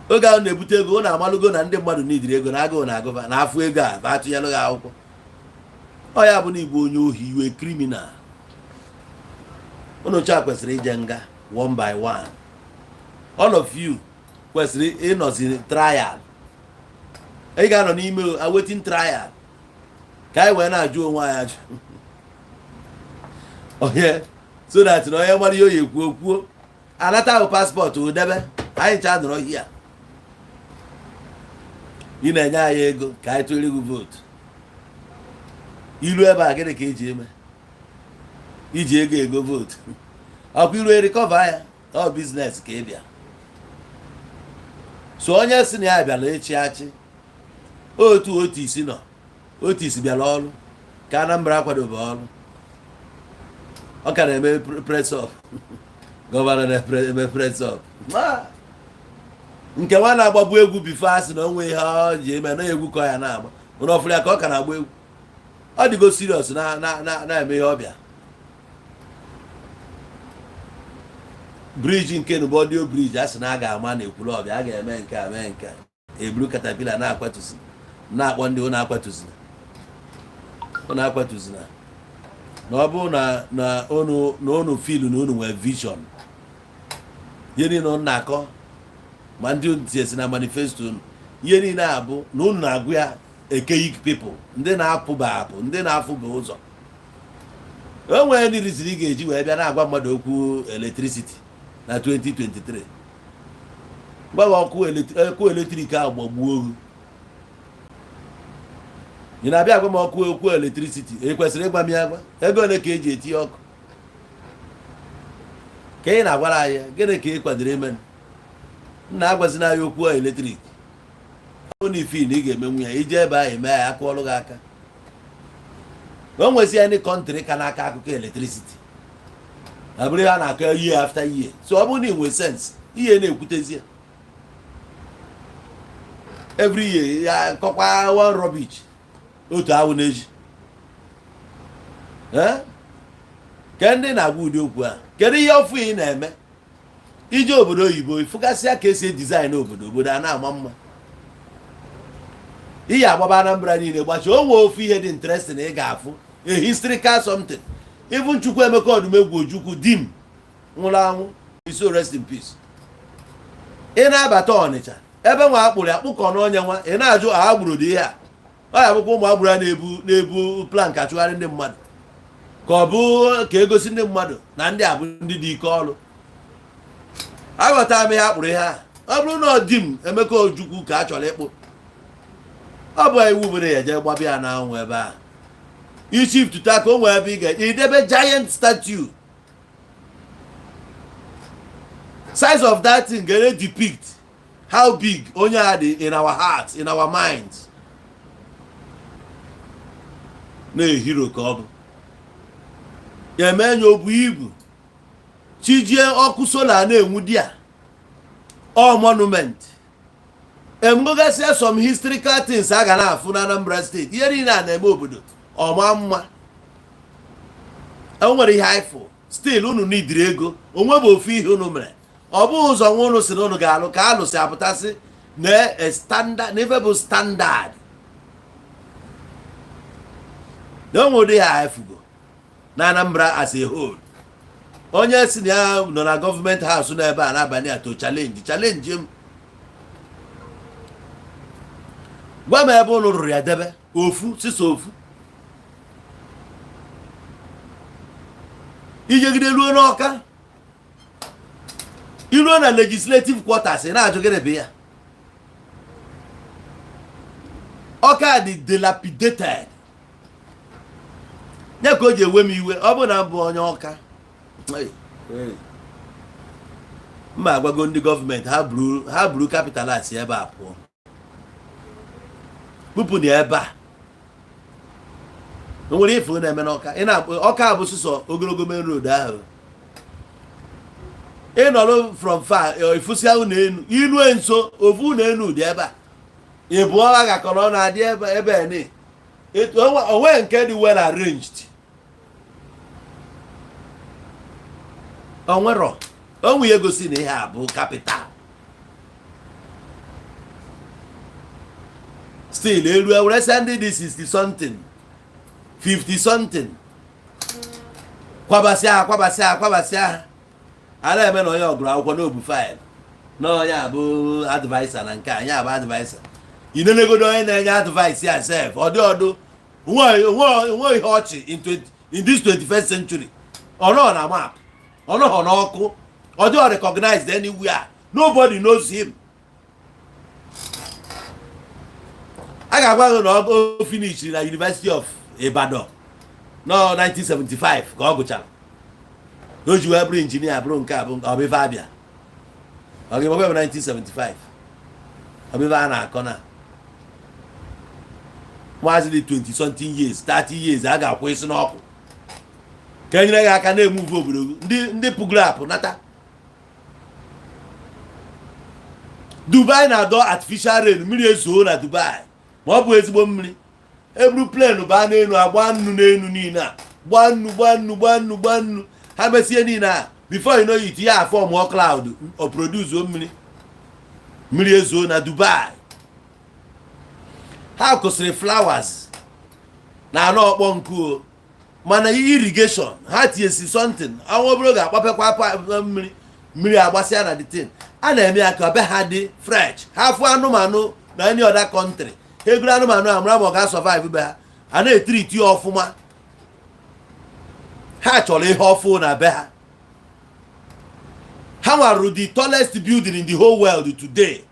Speaker 1: Oge ahụ na-ebute ego, ọ na-amalụgo na ndị mmadụ n'idiri ego na agụụ na agụba na afụ ego a ba atụnyelụ gị akwụkwọ. Ọ ya bụ na igbo onye ohi, iwe criminal. Unu cha kwesịrị ije nga one by one. All of you kwesịrị ịnọzi trial. Ị ga-anọ n'ime awaiting trial ka anyị wee na-ajụ onwe anyị ajụ onye, so that na onye mara ihe oyi ekwuo kwuo anata ahụ passport debe anyị ncha nọrọ hia. Ị na-enye anyị ego ka anyị tụrụ gị vote ilu ebe a, gịnị ka eji eme iji ego ego vote? Ọkwa iru recover ya, ọ business ka ị bịa. So onye si na ya bịara ịchị achị, otu otu isi nọ, otu isi bịara ọrụ ka Anambra kwadobe ọrụ, ọ ka na-eme press up. Governor na-eme press up nke nwa na-agbagbu egwu before, a sị na onwe ihe ọ ji eme na egwu ka ọ ya na-agba. Ụna ọfụrụ ya ka ọ ka na-agba egwu. Ọ dịgo serious na na na-eme ihe ọbịa. Bridge nke nụbụ audio bridge, a sị na a ga-ama na ekwuru ọbịa, a ga-eme nke a, mee nke a, eburu caterpillar na-akwatusi, na-akpọ ndị ụnụ akwatuzina, ụnụ akwatuzina. Na ọ bụrụ na na unu na unu feel na unu nwee vision, ihe niile unu na-akọ ma ndị unu tinyesi na manifesto unu, ihe niile a bụ na unu na-agụ ya archaic people, ndị na-apụba apụ, ndị na-afụba ụzọ. O nwere ndị riziri ị ga-eji wee bịa na-agwa mmadụ okwu electricity na 2023. Gbawa ọkụ electric ahụ gbagbuo ohu. Ị na-abịa agwa m ọkụ okwu electricity, e kwesịrị ịgwa m ya agwa ego ole ka eji etinye ọkụ ka ị na-agwara anyị? Gịnị ka ị kwadoro ime? Nna, agwazina anyị okwu electric. Ọ bụ na ifi na ị ga-emenwu ya, ije ebe ahụ eme ya, akụọlụ gị aka. O nwezi any country ka n'aka akụkọ electricity na bụrụ ihe a na-akọ year after year. So ọ bụrụ na ị nwee sense, ihe na-ekwutezi ya every year, ya kọkwa one rubbish otu awụ na-eji. Ke ndị na-agwa ụdị okwu a, kedu ihe ọfụ ị na-eme? Ije obodo oyibo, ịfụgasịa ka esi design obodo, obodo a na-ama mma. Ihe agbaba Anambra niile gbachi o nwee ofu ihe dị interesting ị ga-afụ, a historical something. Even Chukwuemeka Odumegwu Ojukwu, di m nwụrụ anwụ, so rest in peace. Ị na-abata Ọnịcha, ebe nwa akpụrụ ya kpụkọ n'onye nwa, ị na-ajụ a agburu dị ihe a. Ọ ya bụkwa ụmụ agbụrụ a na-ebu na-ebu plank achụgharị ndị mmadụ, ka ọ bụ ka egosi ndị mmadụ na ndị a bụ ndị dị ike ọrụ. Aghọtara m ihe akpụrụ ihe a. Ọ bụrụ na ọ di m Emeka Ojukwu ka a chọrọ ịkpụ, ọ bụ iwu bụrụ ya jee gbabịa ya n'anwụ ebe a. I shift ta ka o nwee ebe ị ga idebe giant statue. Size of that thing ga depict how big onye a dị in our hearts, in our minds, na hero ka ọ bụ. Ya eme ya obu ibu chijie ọkụ solar na-enwu di a ọ monument emgogasịa some historical things a ga na-afụ na Anambra State. Ihe niile a na-eme obodo ọma mma. E nwere ihe anyị fụ still unu nidiri ego onwe bụ ofu ihe unu mere. Ọ bụghị ụzọ nwa unu si na unu ga-alụ ka alụsị apụtasị na standard na ife bụ standard na onwe ụdị ha efugo na Anambra as a whole. Onye si na ya nọ na government house n'ebe a n'abalị a to challenge m, gwa m ebe unu rụrụ ya debe ofu sisa ofu ijegide ruo n'Ọka, iruo na legislative quarters, ị na-ajụ gịnị bụ ya. Ọka dị dilapidated, ya ka o ji ewe m iwe. Ọ bụ na m bụ onye Ọka, mma agwago ndị gọọmenti ha buru capital a si ebe a pụọ, bupụ na ebe a. O nwere ife na-eme n'Ọka. Ị na-akpọ Ọka bụ sụsọ ogologo main road ahụ ị nọrọ from far ịfụsịa ụlọ enu ilue nso ofu ụlọ enu dị ebe a ị bụọ agakọrọ na-adị ebe ebe ni onwe nke dị well arranged, onwerọ onwe ya gosi na ihe a bụ capital. Still elu eweresịa ndị dị 60 something, 50 something, kwabasịa ha, kwabasịa ha, kwabasịa ha. A na-eme na onye ọgụrụ akwụkwọ n'obu file na onye abụ adviser na nke a, onye abụ adviser. Inenegodo onye na-enye advice ya sef, ọ dị ọdụ onwe ihe ọchị in this 21st century. Ọ nọ na map, ọ nọghọ n'ọkụ, ọ dịghọ recognized anywhere, nobody knows him. A ga-agwa gị na ọ finish na University of Ibadan nọ 1975 ka ọ gụchara, o ji wee bụrụ injinia, bụrụ nke a bụ ọ bụ ife abịa ọ ga-emekwa bụ 1975. Ọ bụ ife a na-akọ na maazị dị 20 something years, 30 years a ga-akwụ isi n'ọkụ ka e nyere gị aka na-emuve obodo gị. Ndị pụgoro apụ nata Dubai na-adọ artificial rain, mmiri ezoo na Dubai ma ọ bụ ezigbo mmiri. Eburu plane baa n'elu, agba nnu n'elu niile a, gbaa nnu, gbaa nnu, gbaa nnu, gbaa nnu. Ha mesie niile a, before you know it, ya form cloud, o produce mmiri, mmiri ezoo na Dubai. Ha kwụsịrị flowers na anọ ọkpọ nku o, mana irrigation ha tinyesi something anwụ obere ga-akpapekwa mmiri, mmiri agbasịa na the thing a na-eme ya ka be ha dị fresh. Ha fụ anụmanụ na any other country, ha egoro anụmanụ a mara ma ọ ga-survive be ha, a na-etriti ya ọfụma. Ha chọrọ ihe ọfụ na be ha. Ha nwarụrụ the tallest building in the whole world today.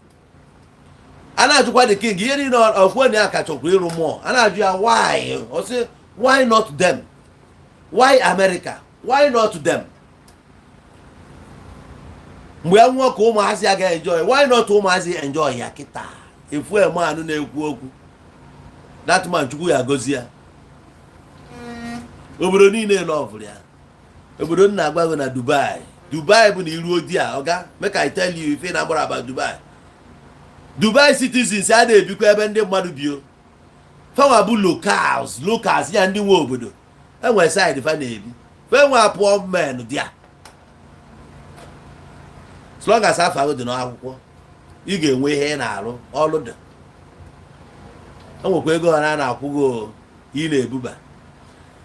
Speaker 1: A na-ajụkwa the king ihe niile ọkwuo na ya ka chọkwara ịrụ mmụọ. A na-ajụ ya why, ọ sị why not them, why America, why not them? Mgbe ya nwụọ ka ụmụazị agaghị enjoy, why not ụmụazị enjoy ya kịta? Efu emanụ na-ekwu okwu, that man, Chukwu ya gozi ya. Obodo niile lọvụrụ ya. Obodo nna agwa gị na Dubai, Dubai bụ na iruo di a ọga, make I tell you ife na-agbara about Dubai. Dubai citizens a na-ebikwa ebe ndị mmadụ bi o. Fanwa bụ locals, locals ya ndị nwe obodo enwe side fa na-ebi, fa enwe poor men dị a. As long as afọ ahụ dị n'akwụkwọ, ị ga-enwe ihe ị na-arụ, ọrụ dị, enwekwa ego ọ na-akwụ gị o, ị na-ebuba.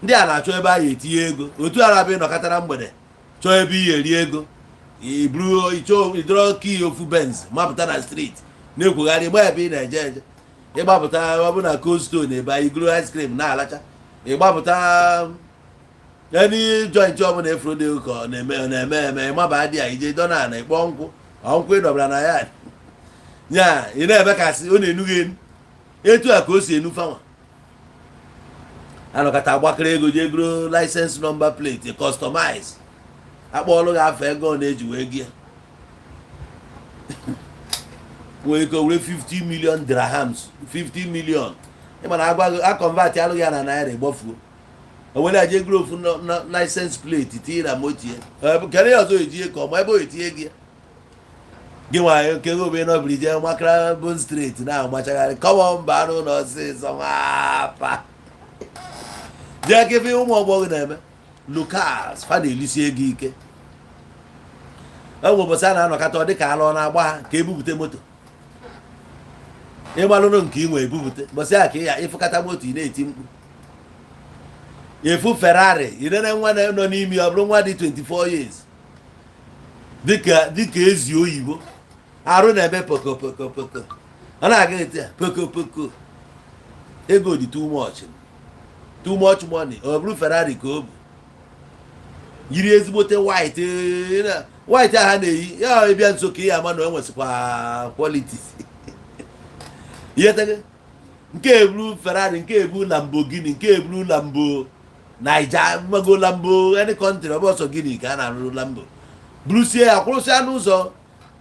Speaker 1: Ndị a na-achọ ebe a ga-etinye ego otu ara bụ ịnọkọtara mgbede chọọ ebe ị eri ego, iburu idoro key ofu Benz mapụta na street na-ekwugharị gba ebe ị na-eje eje. Ịgbapụta, ọ bụ na Cold Stone ebe anyị goro ice cream na-alacha, ịgbapụta any joint ọbụla efuru dị ka ọ na-eme ọ na-eme eme, ịmaba dị ya ije dọ na ịkpọ nkwụ ọ nkwụ ịdọbara na ya nya ị na-eme kasị ọ na-enu gị enu etu a ka o si enu fanwa. Anọkọta agbakọrọ ego jee goro license number plate, customize, akpọọlụ gị afọ ego ọ na-eji wee gị nwee ike were 50 million dirhams, 50 million. Ịma na agwa gị a convert alụ ya na naira, ịgbafuo. O were aje goro ofu license plate tinye na moto ya. Kedu ya ọzọ ejie ka ọ ma ebe o etinye gị ya? Gị nwa nke gị obe nọbiri jee makara Bond Street na-amachagharị kọmọ mba n'ụlọ ọsịsọ nwapa jee kefe. Ụmụ ọgbọ gị na-eme locals, fa na-elisi ego ike. Enwe ụbọchị a na-anọkọta, ọ dị ka alụ ọ na-agba ha ka ebupụta moto. Ịgbalụrụ nke ị nwe ebupụta ụbọchị a ka ị ya ịfụkata moto, ị na-eti mkpu efu Ferrari. Inene nwa nọ n'ime ya, ọ bụrụ nwa dị 24 years, dịka ezi oyibo arụ na-eme poko poko poko, ọ na-aga eti ya poko poko. Ego dị too much, too much money. Ọ bụrụ Ferrari ka o bu yiri ezigbote white, white a ha na-eyi ya, ịbịa nso ka ị ya ama na o nwesịkwa quality. Ihe tege nke eburu Ferrari, nke ebu Lamborghini, nke eburu Lambo Naija, mmago Lambo any country, ọ bụ ọsọ gịnị ka a na-arụrụ Lambo. Burusie ya kwụrụsịa n'ụzọ,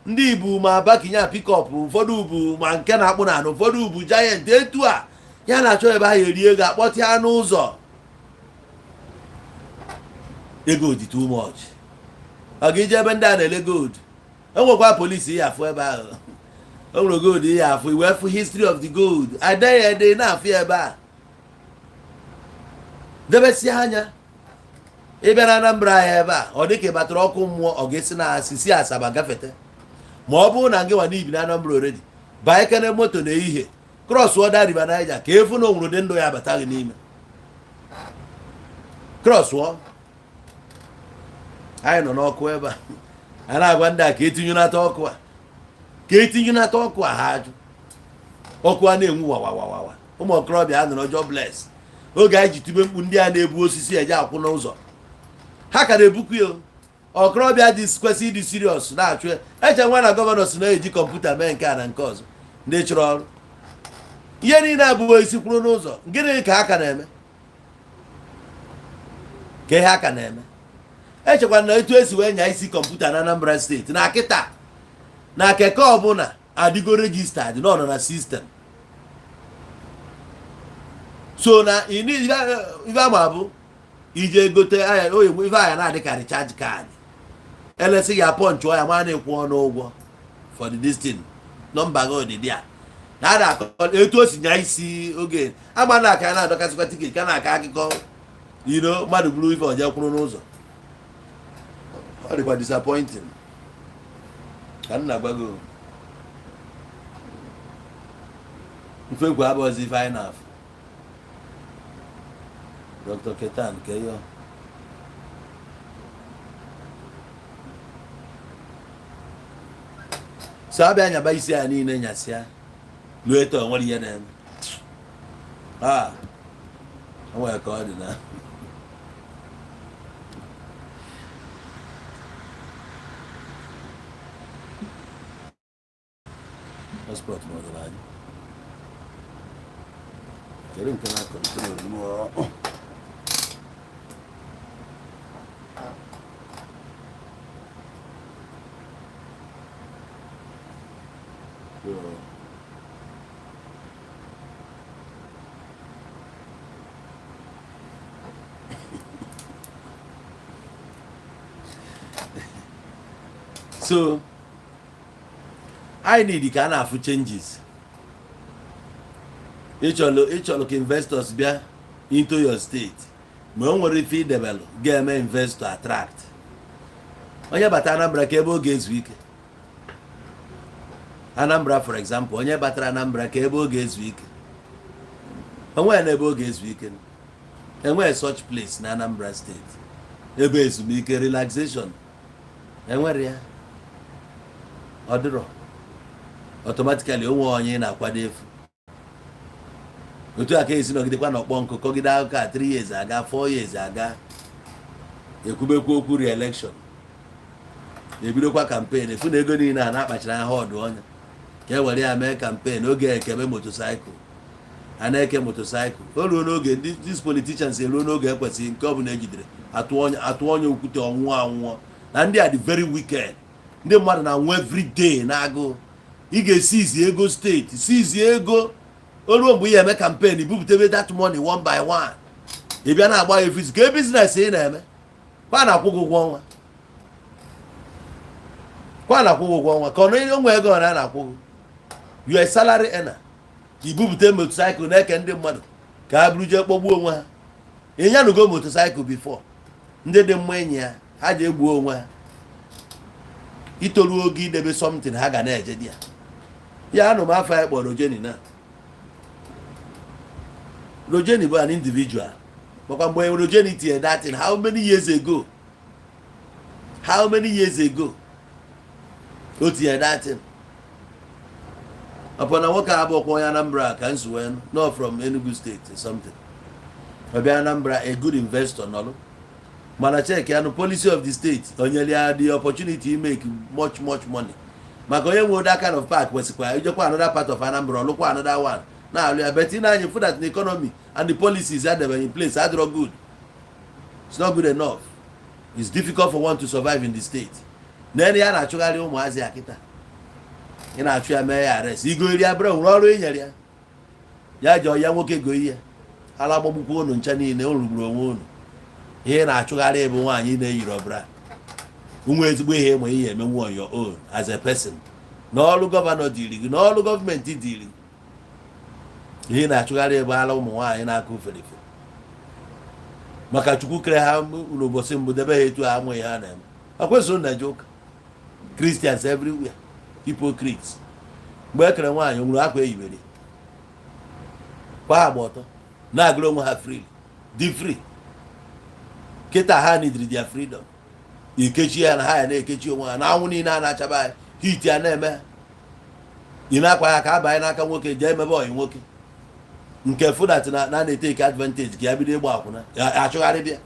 Speaker 1: ndị ibu ma bakinya pickup, ụfọdụ bụ ma nke na-akpụ na anụ, ụfọdụ bụ giant. Etu a ya na-achọ ebe ha eri ego akpọtịa n'ụzọ. Ego dị too much. Ọ ga-ije ebe ndị a na-ele gold, enwekwa polisi ya afụ ebe ahụ. O nwere gold ya afụ, iwee fụ history of the gold ade ya ede na-afụ ya ebe a debesia anya. Ịbịa na Anambra ya ebe a, ọ dị ka ị batara ọkụ mmụọ. Ọ ga-esi na asisi Asaba gafete, ma ọ bụrụ na gị nwa n'ibi na Anambra already, baa ekene moto na ehihie, cross ọda River Niger, ka efu na onwere ụdị ndụ ya bata gị n'ime. Cross ọ anyị nọ n'ọkụ ebe a, a na-agwa ndị a ka etinyunata ọkụ a, ka etinyunata ọkụ a. Ha ajụ. Ọkụ a na-enwu wawawawawa. Ụmụ okorobịa a nọrọ jobless. Oge anyị ji tube mkpu, ndị a na-ebu osisi eje akwụ n'ụzọ, ha ka na-ebukwu ya. Okorobịa dị kwesị ịdị serious na-achụ ya. Eche nwa na governor si na-eji kọmputa mee nke a na nke ọzọ. Ndị chọrọ ọrụ, ihe niile abụghị isi kwuru n'ụzọ. Gịnị ka ha ka na-eme? Ka ihe ha ka na-eme? Echekwa na etu esi wee nya isi kọmputa na Anambra Steeti na kịta na keke ọbụla adịgo registered, nọ na system. So na ife ama bụ ije gote anya oye, ife anya na-adị ka recharge card, elesi ya pọnchụọ ya, ma na-ekwu ọnụ ụgwọ for the this nọmba gị ọdịdị a na a na-akọ etu o si nya isi. Oge ama na aka na-adọkasịkwa ticket ka na-akọ akụkọ iro mmadụ buru ife ọje kwụrụ n'ụzọ. Ọ dịkwa disappointing ka m na-agwa gị. Mfekwu abụọzi ife anyị na-afụ. Dr. Ketan Keyo so abịa nyaba isi ya niile nyasịa ruo etu o nwere ihe na-eme a, o nwere ka ọ dị na passport ma ọ dịrị anyị. Kedu nke na control m? So anyị need ka a na-afụ changes. Ịchọrọ ka investors bịa into your state, ma o nwere ife idebelụ ga-eme investor attract. Onye bata Anambra, ka ebe ọ ga-ezu ike? Anambra, for example, onye batara Anambra, ka ebe ọ ga-ezu ike? Onwe na ebe ọ ga-ezu ike? Enweghị such place na Anambra Steeti ebe ezumike, relaxation, enwere ya. Ọ dịrọ. Automatically, onwe onye ị na-akwado efu. Otu a ka esi nọgidekwa n'ọkpọ nkụ kọgide akụkọ a. 3 years aga, 4 years aga, ekwubekwa okwu re-election, ebidokwa campaign. Efu na ego niile a na-akpachara aha ọdụ ọnya ka e were ya mee campaign. Oge ekebe motorcycle, A na-eke motorcycle. O ruo n'oge ndị these politicians eruo n'oge ekwesịghị nke ọbụla ejidere, atụ onye okwute, ọnwụọ anwụọ. Na ndị a dị very wicked. Ndị mmadụ na-anwụ every day na-agụụ. Ị ga-esizi ego steeti, sizie ego. O ruo mgbe ị eme campaign, bupụtebe that money one by one. Ị bịa na-agba ya efizi ka business ị na-eme. Kwa na-akwụ gị ụgwọ ọnwa, kwa na-akwụ gị ụgwọ ọnwa, ka ọ na onwe ego na na-akwụ gị. You are a salary earner. Ibupụta motorcycle na-eke ndị mmadụ ka ha buru jee kpọgbuo onwe ha. Ịnyanugo motorcycle before? Ndị dị mma enyi ya, ha ji egbuo onwe ha. Itoru oge idebe something ha ga na-eje di ya. Ya anụ m afọ anyị kpọrọ Rojeni. Na Rojeni bụ an individual, makwa mgbe Rojeni tinye that thing, how many years ago, how many years ago o tinye that thing? Ọpọ na nwoke a abụọkwa onye Anambra ka nsi wee nọ, from Enugu State or something. Ọ bịa Anambra, a good investor nọlụ, mana check ya nụ, policy of the state onyere ya the opportunity to make much, much money, maka onye nwe that kind of park kwesịkwa ijekwa another part of Anambra, ọlụkwa another one na-alụ ya. But ị na-anya for that the economy and the policies adebe in place adịrọ good. It's not good enough. It's difficult for one to survive in the state. Nene ya na-achụgharị ụmụazị ya kịta. Ị na-achụ ya, mee ya arrest, igo iri abụrụ nwere ọrụ i nyere ya. Ya ji ọya nwoke go ihe ala gbagbukwa unu ncha niile. O rugburu onwe unu. Ihe na-achụgharị bụ nwaanyị na-eyiri ọbara nwa. Ezigbo ihe ma ihe emenwu on your own as a person, n'ọrụ governor dịrị gị, n'ọrụ gọọmenti dịrị gị. Ihe na-achụgharị bụ ala ụmụ nwaanyị na-akụ ferefere, maka Chukwu kere ha n'ụbọchị mbụ, debe ha etu ha amụghị ha na-eme. Akwesịrị na eje ụka. Christians everywhere, hypocrites. Mgbe e kere nwaanyị, o nwere akwa eyibere kwa agba ọtọ na-agụrụ onwe ha free, dị free. Kịta ha nidiri their freedom. Ikechi ya na ha ya na-ekechi onwe ha na anwụ niile a na-achaba anyị, heat ya na-eme ha. Ị na-akwa ya ka abanye n'aka nwoke, jee emebe ọyị nwoke nke fudat na na-etake advantage ka ya bido ịgba akwụna ya achụgharị bịa.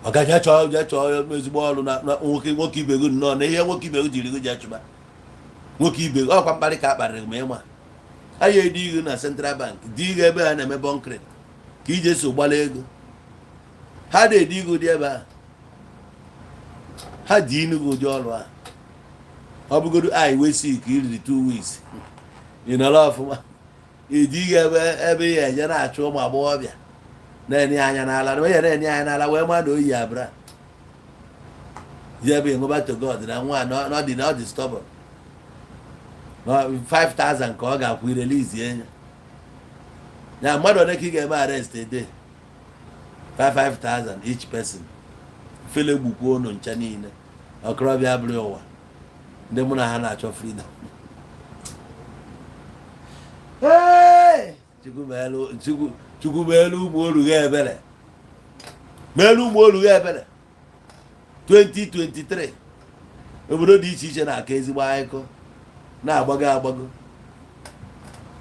Speaker 1: Ọ gaje chọọ, jee chọọ ezigbo ọrụ na nwoke ibe gị nnọọ na ihe nwoke ibe gị jiri gị jee chụba nwoke ibe gị. Ọkwa mkparị ka a kparịrị. Ma ịma a ya edi gị na Central Bank, dị gị ebe ha na-eme bunkering ka ije so gbala ego ha na-edi gị ụdị ebe a ha dị inu gị ụdị ọrụ a. Ọ bụgodu anyị wee si ka iriri 2 weeks, ị nọrọ ọfụma, edi gị ebe ị eje na-achụ ụmụ agbọghọbịa na-enye anya n'ala na onye na-enye anya n'ala wee ma na oyi abụra ji ebe ịṅụba. To God na nwa na ọ dị stubborn. 5000 ka ọ ga-akwụ irelizie ya. Ya mmadụ ole ka ị ga-eme arrest a day? 5000 each person. Fele gbukwa unu ncha niile. Ọkọrọbịa bụrụ ụwa ndị mụ na ha na-achọ freedom. Hey! Chukwu meelu, Chukwu, Chukwu meelu ụmụ oru gị ebere, meelu ụmụ oru gị ebere. 2023, obodo dị iche iche na-akọ ezigbo akụkọ na-agbago agbago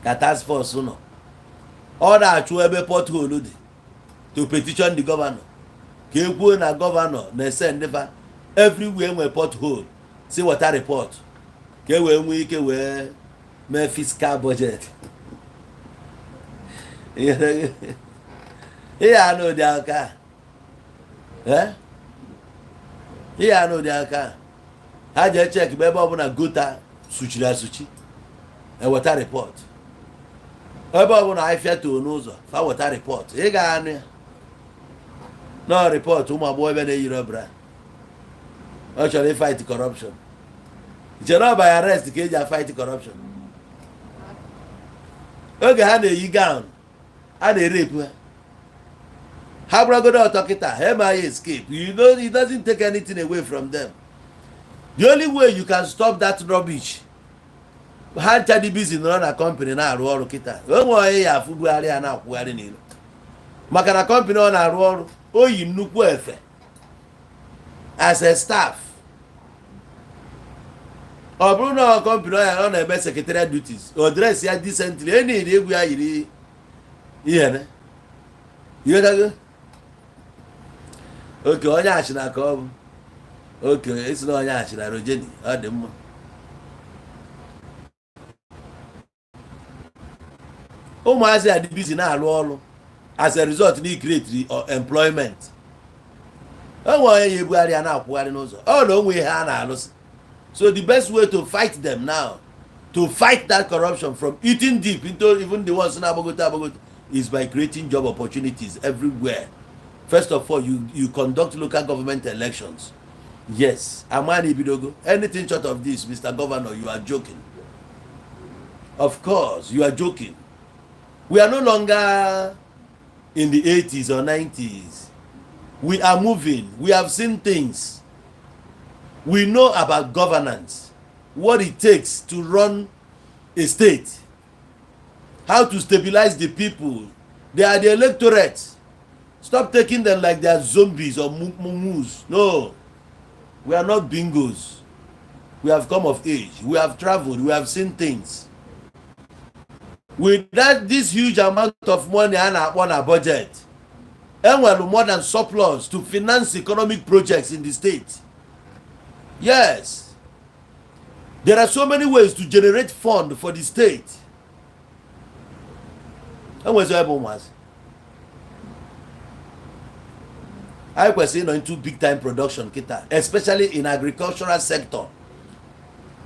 Speaker 1: ka task force nọ. Ọ na-achụ ebe pothole dị to petition the governor ka e kwuo na governor na-ese ndịfa everywhere nwee pothole, si weta report ka e wee nwee ike wee mee fiscal budget. Ihe anụ ụdị aka, ihe anụ ụdị aka ha jee check ebe ọbụla gutter suchiri asuchi, eweta report. Ebe ọbụla ahịfịa too n'ụzọ, fa weta report. Ị ga-anụ ya nọọ report ụmụ agbọghọbịa na-eyiri bra. Ọ chọrọ ịfight corruption. Chere ọ by arrest ka eji afight corruption. Oge ha na-eyi gown, a na-erepụ ha. Ha gbaragodo ọtọ kịta, ha eme ya escape. You know it doesn't take anything away from them. The only way you can stop that rubbish, ha ncha dị busy nọrọ na company na-arụ ọrụ kịta. Onwe onye ya afụbugharị ya na-akwụgharị n'ilo, maka na company ọ na-arụ ọrụ, o yi nnukwu efe as a staff. Ọ bụrụ na company ọ na-eme secretarial duties, o dress ya decently, enyi egwu ya yiri ihe ihe oke onye achịna ka ọ bụ oke esi na onye achịna Rojeni. Ọ dị mma. Ụmụazị a dị busy na-arụ ọrụ. As a result, na create employment. Enwe onye ya ebugharị ya na-akwụgharị n'ụzọ, ọ na onwe ihe a na-alụsị. So the best way to fight them now, to fight that corruption from eating deep into even the ones na-agbagote agbagote, is by creating job opportunities everywhere. First of all, you conduct local government elections. Yes, amani ibidogo. Anything short of this, Mr. Governor, you are joking. Of course you are joking. We are no longer in the 80s or 90s. We are moving. We have seen things. We know about governance, what it takes to run a state, how to stabilize the people. They are the electorate. Stop taking them like they are zombies or mumus. No, we are not bingos. We have come of age. We have traveled. We have seen things. With that, this huge amount of money a na-akpọ na budget, enwere more than surplus to finance economic projects in the state. Yes, there are so many ways to generate fund for the state. Enwezi ebe ụmụazị anyị kwesịrị ịnọ into big time production kịta, especially in agricultural sector.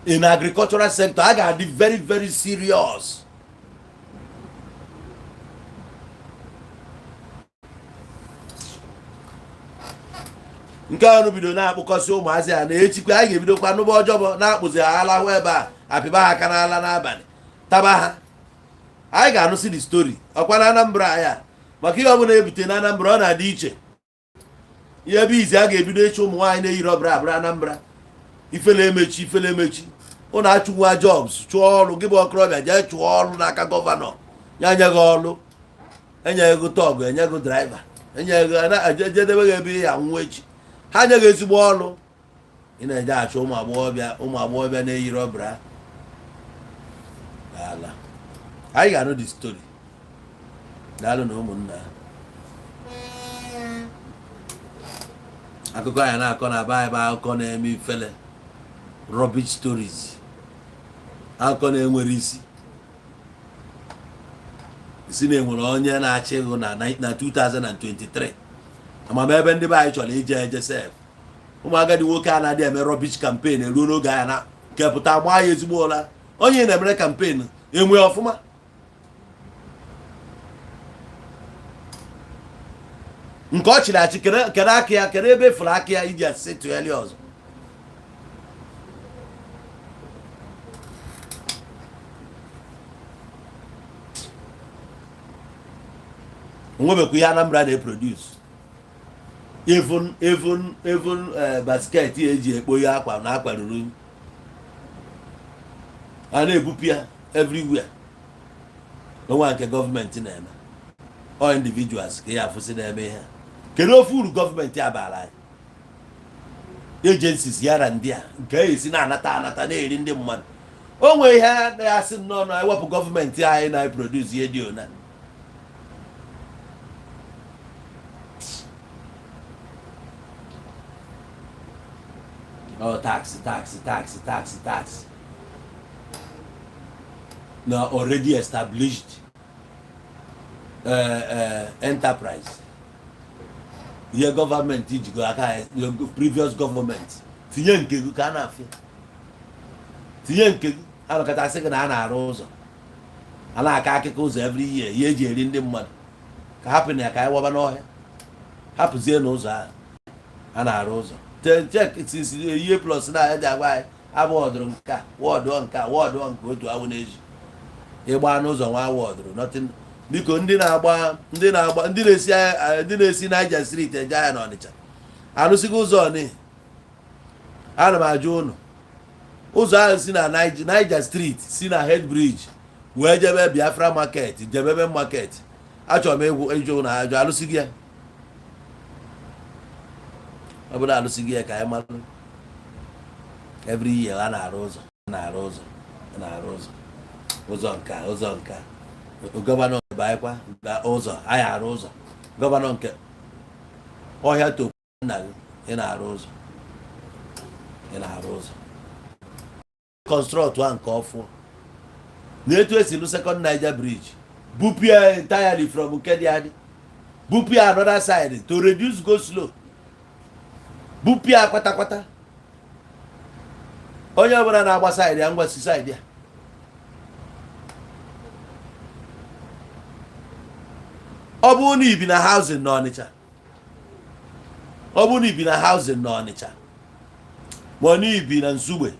Speaker 1: In agricultural sector, a ga-adị very, very serious. Nke ọrụ bido na-akpụkọsị ụmụazị a na-echikwa, anyị ga-ebidokwa n'ụba ọjọbọ na-akpụzi ha alahụ ebe a, apịba ha aka n'ala n'abalị, taba ha. Anyị ga-anụsị the story. Ọkwa na Anambra ya, maka ihe ọbụla ebute na Anambra, ọ na-adị iche. Ihe ebe izi a ga-ebido ịchụ ụmụ nwaanyị na-eyiri ọbara abụrụ Anambra. Ifele emechi, ifele emechi. Ụnụ achụnwa jobs, chụọ ọrụ. Gị bụ okorobịa, jee chụọ ọrụ n'aka governor ya nye gị ọrụ. Enye gị thug, enye gị driver, enye gị jedebe gị ebe ya nwụ echi. Ha nye gị ezigbo ọrụ. Ị na-eje achụ ụmụ agbọghọbịa, ụmụ agbọghọbịa na-eyiri ọbara ala. Anyị ga-anụ the story. Daalụ na ụmụnna. Akụkọ anyị na-akọ na be anyị bụ akụkọ na-eme ifele, rubbish stories, akụkọ na-enwere isi isi na enwere onye na-achị ịhụ na 2023. Amama ebe ndị be anyị chọrọ ije eje sef. Ụmụ agadi nwoke a na-adị eme rubbish campaign eruo n'oge anya na nke pụta gbaa ya ezigbo ụra. Onye na-emere campaign enwe ọfụma. Nke ọ chịrị achị, kere aka ya, kere ebe efuru aka ya iji asịsị tụgharịa ọzọ. Onwebekwa ihe Anambra na-eproduce. Even basket eji ekpo ihe akwa na akwa ruru unyi, a na-ebupụ ya everywhere. Onwe nke gọọmenti na-eme, all individuals ka ya afụsị na-eme ihe a. Kedu ofe uru gọọmenti abara anyị? Agencies yara ndị a nke a esi na-anata anata na-eri ndị mmadụ. O nwee ihe na-asị nnọọ na ewepụ gọọmenti anyị na-eproduce ihe dị ona. Oh, tax, tax, tax, tax, tax na already established enterprise. Ihe gọọmenti jigo aka ya, previous gọọmenti tinye nke gị ka a na-afịa, tinye nke gị. Anọkọta sị gị na a na-arụ ụzọ, a na-aka akụkọ ụzọ every year. Ihe eji eri ndị mmadụ ka hapụ na ya, ka anyị waba n'ọhịa, hapụzie n'ụzọ ahụ a na-arụ ụzọ. Check since ihe plus na eji agwa anyị abụ ọdụrụ nke a, wọdụọ nke a, wọdụọ nke otu awụ na-eji ịgba n'ụzọ nwa wọdụrụ nothing. Biko, ndị na-agba, ndị na-agba, ndị na-esi Niger Street eje ahịa n'Ọnịcha, arụsigo ụzọ ọnị. Ana m ajụ ụnụ, ụzọ ahụ si na Niger Street, si na Head Bridge wee jebe Biafra Market, jebebe market, achọrọ m egwu ịjụ ụnụ ajụ, alụsigo ya? Ọ bụrụ alụsigo ya, ka anyị malụ. Every year a na-arụ ụzọ, a na-arụ ụzọ, a na-arụ ụzọ, ụzọ nka, ụzọ nka. Governor nke anyịkwa ga ụzọ anyị arụ ụzọ. Governor nke ọhịa to nna gị, ị na-arụ ụzọ, ị na-arụ ụzọ. Construct a nke ọfụ na etu esi lụ Second Niger Bridge. Bupụ ya entirely from nke dị adị, bupụ ya another side to reduce go slow, bupụ ya kwatakwata. Onye ọbụla na-agba side ya, ngwa, si side ya. Ọ bụrụ na ibi na housing na Ọnịcha, ọ bụrụ na ibi na housing na Ọnịcha, ma ọ na ibi na Nsugbe,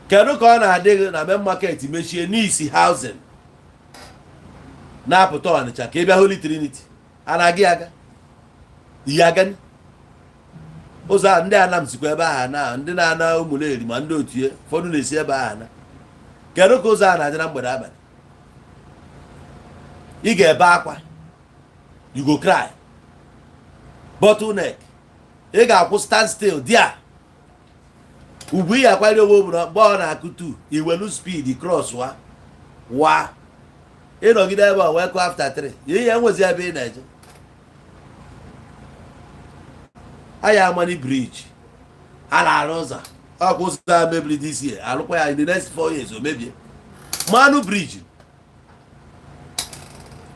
Speaker 1: kedu ka ọ na-adị gị na main market mechie n'isi housing na-apụta Ọnịcha ka ị bịa Holy Trinity? A na-aga aga ihe aga ụzọ a. Ndị Anam sikwa ebe ahụ na ndị na-ana Ụmụleri, ma ndị otu ya ụfọdụ na-esi ebe ahụ na. Kedu ka ụzọ a na-adị na mgbede abalị? Ị ga-ebe akwa, you go cry. Bottleneck, ị ga-akwụ stand still dia. Ugwu ị akwari onwe bụ na mgbe ọ na-akụ tu iwelu speed cross wa wa, ịnọgide ebe a wee kụọ after 3, ihe nwezi ebe ị na-eje. Aya amani bridge a na-arụ, ụzọ ọkwa ụzọ a mebiri this year, arụkwa ya in the next 4 years, o mebie. Manụ bridge,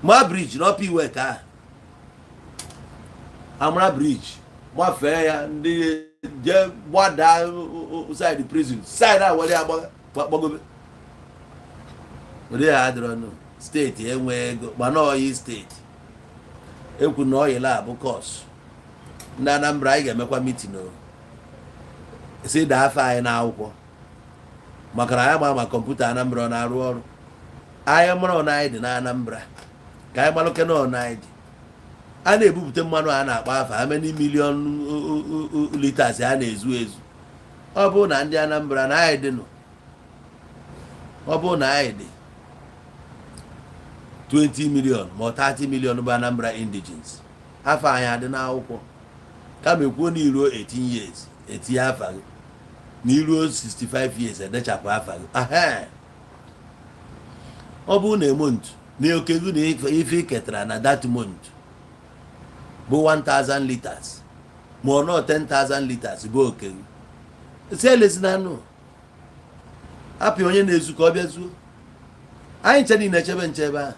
Speaker 1: ma bridge na Upper Iweka ahụ, Amara Bridge, gbafee ya, ndị jee gbadaa side prison side a, were agbagobe. Ụdị ya adịrọ nụ. Steeti enwe ego, mana oyi steeti ekwu na oil a bụ cause. Ndị Anambra, anyị ga-emekwa meeting o si daa afọ anyị n'akwụkwọ, maka na anyị ma kọmputa Anambra ọ na-arụ ọrụ. Anyị mara na anyị dị na Anambra, ka anyị malụ kene ọ na anyị dị. A na-ebupụta mmanụ a na-akpọ afa, how many million liters a na-ezu ezu? Ọ bụrụ na ndị Anambra na anyị dị nụ, ọ bụrụ na anyị dị 20 million ma ọ 30 million bụ Anambra indigenes, afọ anyị adị n'akwụkwọ. Kama ekwuo na iruo 18 years etinye afa gị, na iruo 65 years edechapụ afa gị. Ahe, ọ bụrụ na month na oke gị na ife ị ketara na that month bụ 1000 liters, ma ọ nọ 10,000 liters bụ oke gị, si elezina anụ apị onye na-ezu ka ọ bịa zuo. Anyị nche niile echebe nche ebe ahụ,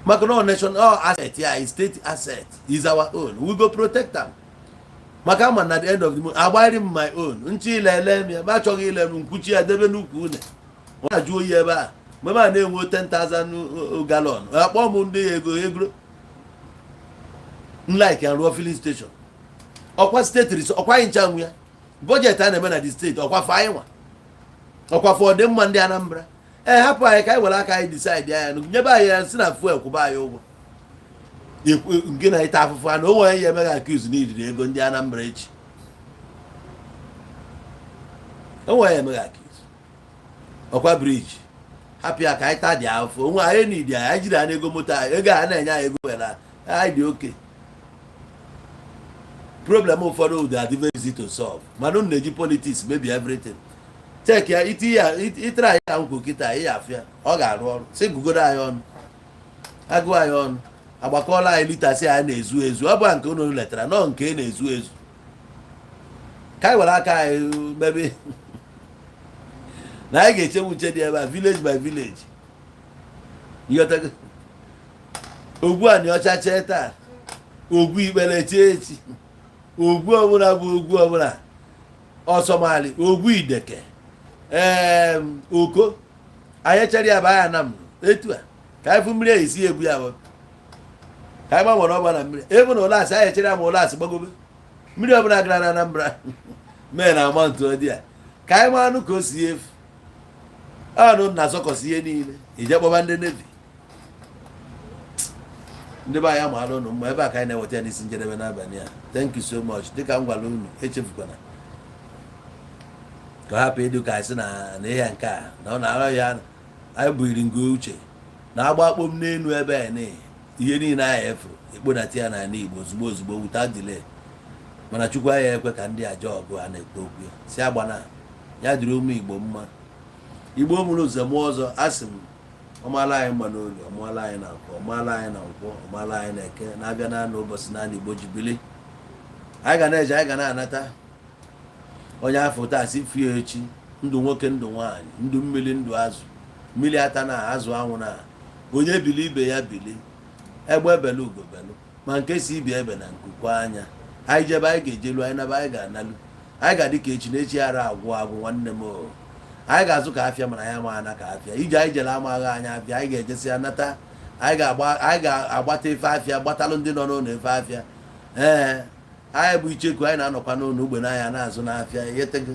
Speaker 1: maka na ọ national asset ya, state asset is our own, we go protect am. Maka ama na the end of the month agbari m my own nche ilele m ya, ma achọghị ile m, nkwuchi ya debe n'ukwu une. Ọ na-ajụ oyi ebe a mgbe m a na-enwe 10,000 gallon, akpọ m ndị ego ego nlike rụọ filling station. Ọkwa steeti, ọkwa anyị ncha nwe ya. Budget a na-eme na the steeti, ọkwa fa anyị nwa, ọkwa fa ọdịmma ndị Anambra. Ee, hapụ anyị ka anyị were aka anyị decide ya, nyebe anyị ya, si na fuel kwụba anyị ụgwọ nke na ịta afụfụ a na onwe anyị ya emeghị accuse na iriri ego ndị Anambra echi. Onwe ya emeghị accuse. Ọkwa bridge, hapụ ya ka anyị taa dị afụfụ onwe anyị. N'idi anyị, anyị jiri anyị ego moto anyị, ego a na-enye anyị, ego were anyị dị oke problem. Ụfọdụ ụdị adị very easy to solve, mana unu na-eji politics mebi everything. Check ya, iti ya, ịtara anyị ya nkwụ kịta, ị ya afụ ya, ọ ga-arụ ọrụ. Si gụgoro anyị ọnụ, agụ anyị ọnụ, agbakọọla anyị liters anyị na-ezu ezu. Ọ bụ nke unu letara nọ, nke na-ezu ezu, ka anyị were aka anyị mebe na anyị ga-echenwu nche dị ebe a, village by village. Ịghọtago? Ogwu a na ọcha chee taa, ogwu ikpere chee echi, ogwu ọbụla bụ ogwu ọbụla ọsọmali, ogwu ideke, ee, oko anyị chere ya bụ anya na m etu a ka anyị fụ mmiri esi ebu ya bụ ka anyị gbanwere ọgba na mmiri ebe na ụlọ asị anyị chere ya, ma ụlọ asị gbagobe mmiri ọbụla gara na Anambra mee na ama ntu dị ya, ka anyị manụ ka o si efu ọnụ na azọkọsi ihe niile. Ije kpọba ndị navy, ndị be anyị amaala ụnụ mma. Ebe a ka anyị na-eweta ya n'isi njedebe n'abalị a. Thank you so much. Dịka m gwara unu, echefukwana ka ọ hapụ ịdị ka anyị sị na na ihe nke a na ọ na-arọ ya. Anyị bụiri ngo uche na-agba akpọm n'elu ebe a na ihe niile anyị efuru ekponata ya n'ala Igbo ozugbo ozugbo, without delay. Mana Chukwu anyị ekwe ka ndị aja ọgụ a na-ekwu okwu ya si agbana ya dịrị ụmụ Igbo mma. Igbo mụrụ ụzọ mụọ ọzọ, asị m ọmaala anyị mma n'olu, ọmaala anyị na nkwọ, ọmaala anyị na nkwọ, ọmaala anyị na eke na-abịa na anụ ụbọchị naanị Igbo ji bili. Anyị ga na-eje, anyị ga na-anata onye afọ taa si fie echi. Ndụ nwoke, ndụ nwaanyị, ndụ mmiri, ndụ azụ, mmiri ata na azụ anwụ na onye bili ibe ya bili, egbe belu, ugo belu, ma nke si ibi ebe na nkukwa anya. Anyị jebe, anyị ga-ejelu, anyị naba, anyị ga-analụ. Anyị ga-adị ka echi na echi ara agwụ agwụ. Nwanne m o, anyị ga-azụ ka afịa, mana ya ma ana ka afịa ije anyị jere amaghị anya afịa. Anyị ga-ejesi ya nata. Anyị ga-agba, anyị ga-agbata ife afịa, gbatalụ ndị nọ n'ụlọ ife afịa. Ee, anyị bụ icheku, anyị na-anọkwa n'ụlọ ugbe n'ahịa na-azụ n'afịa. Yetego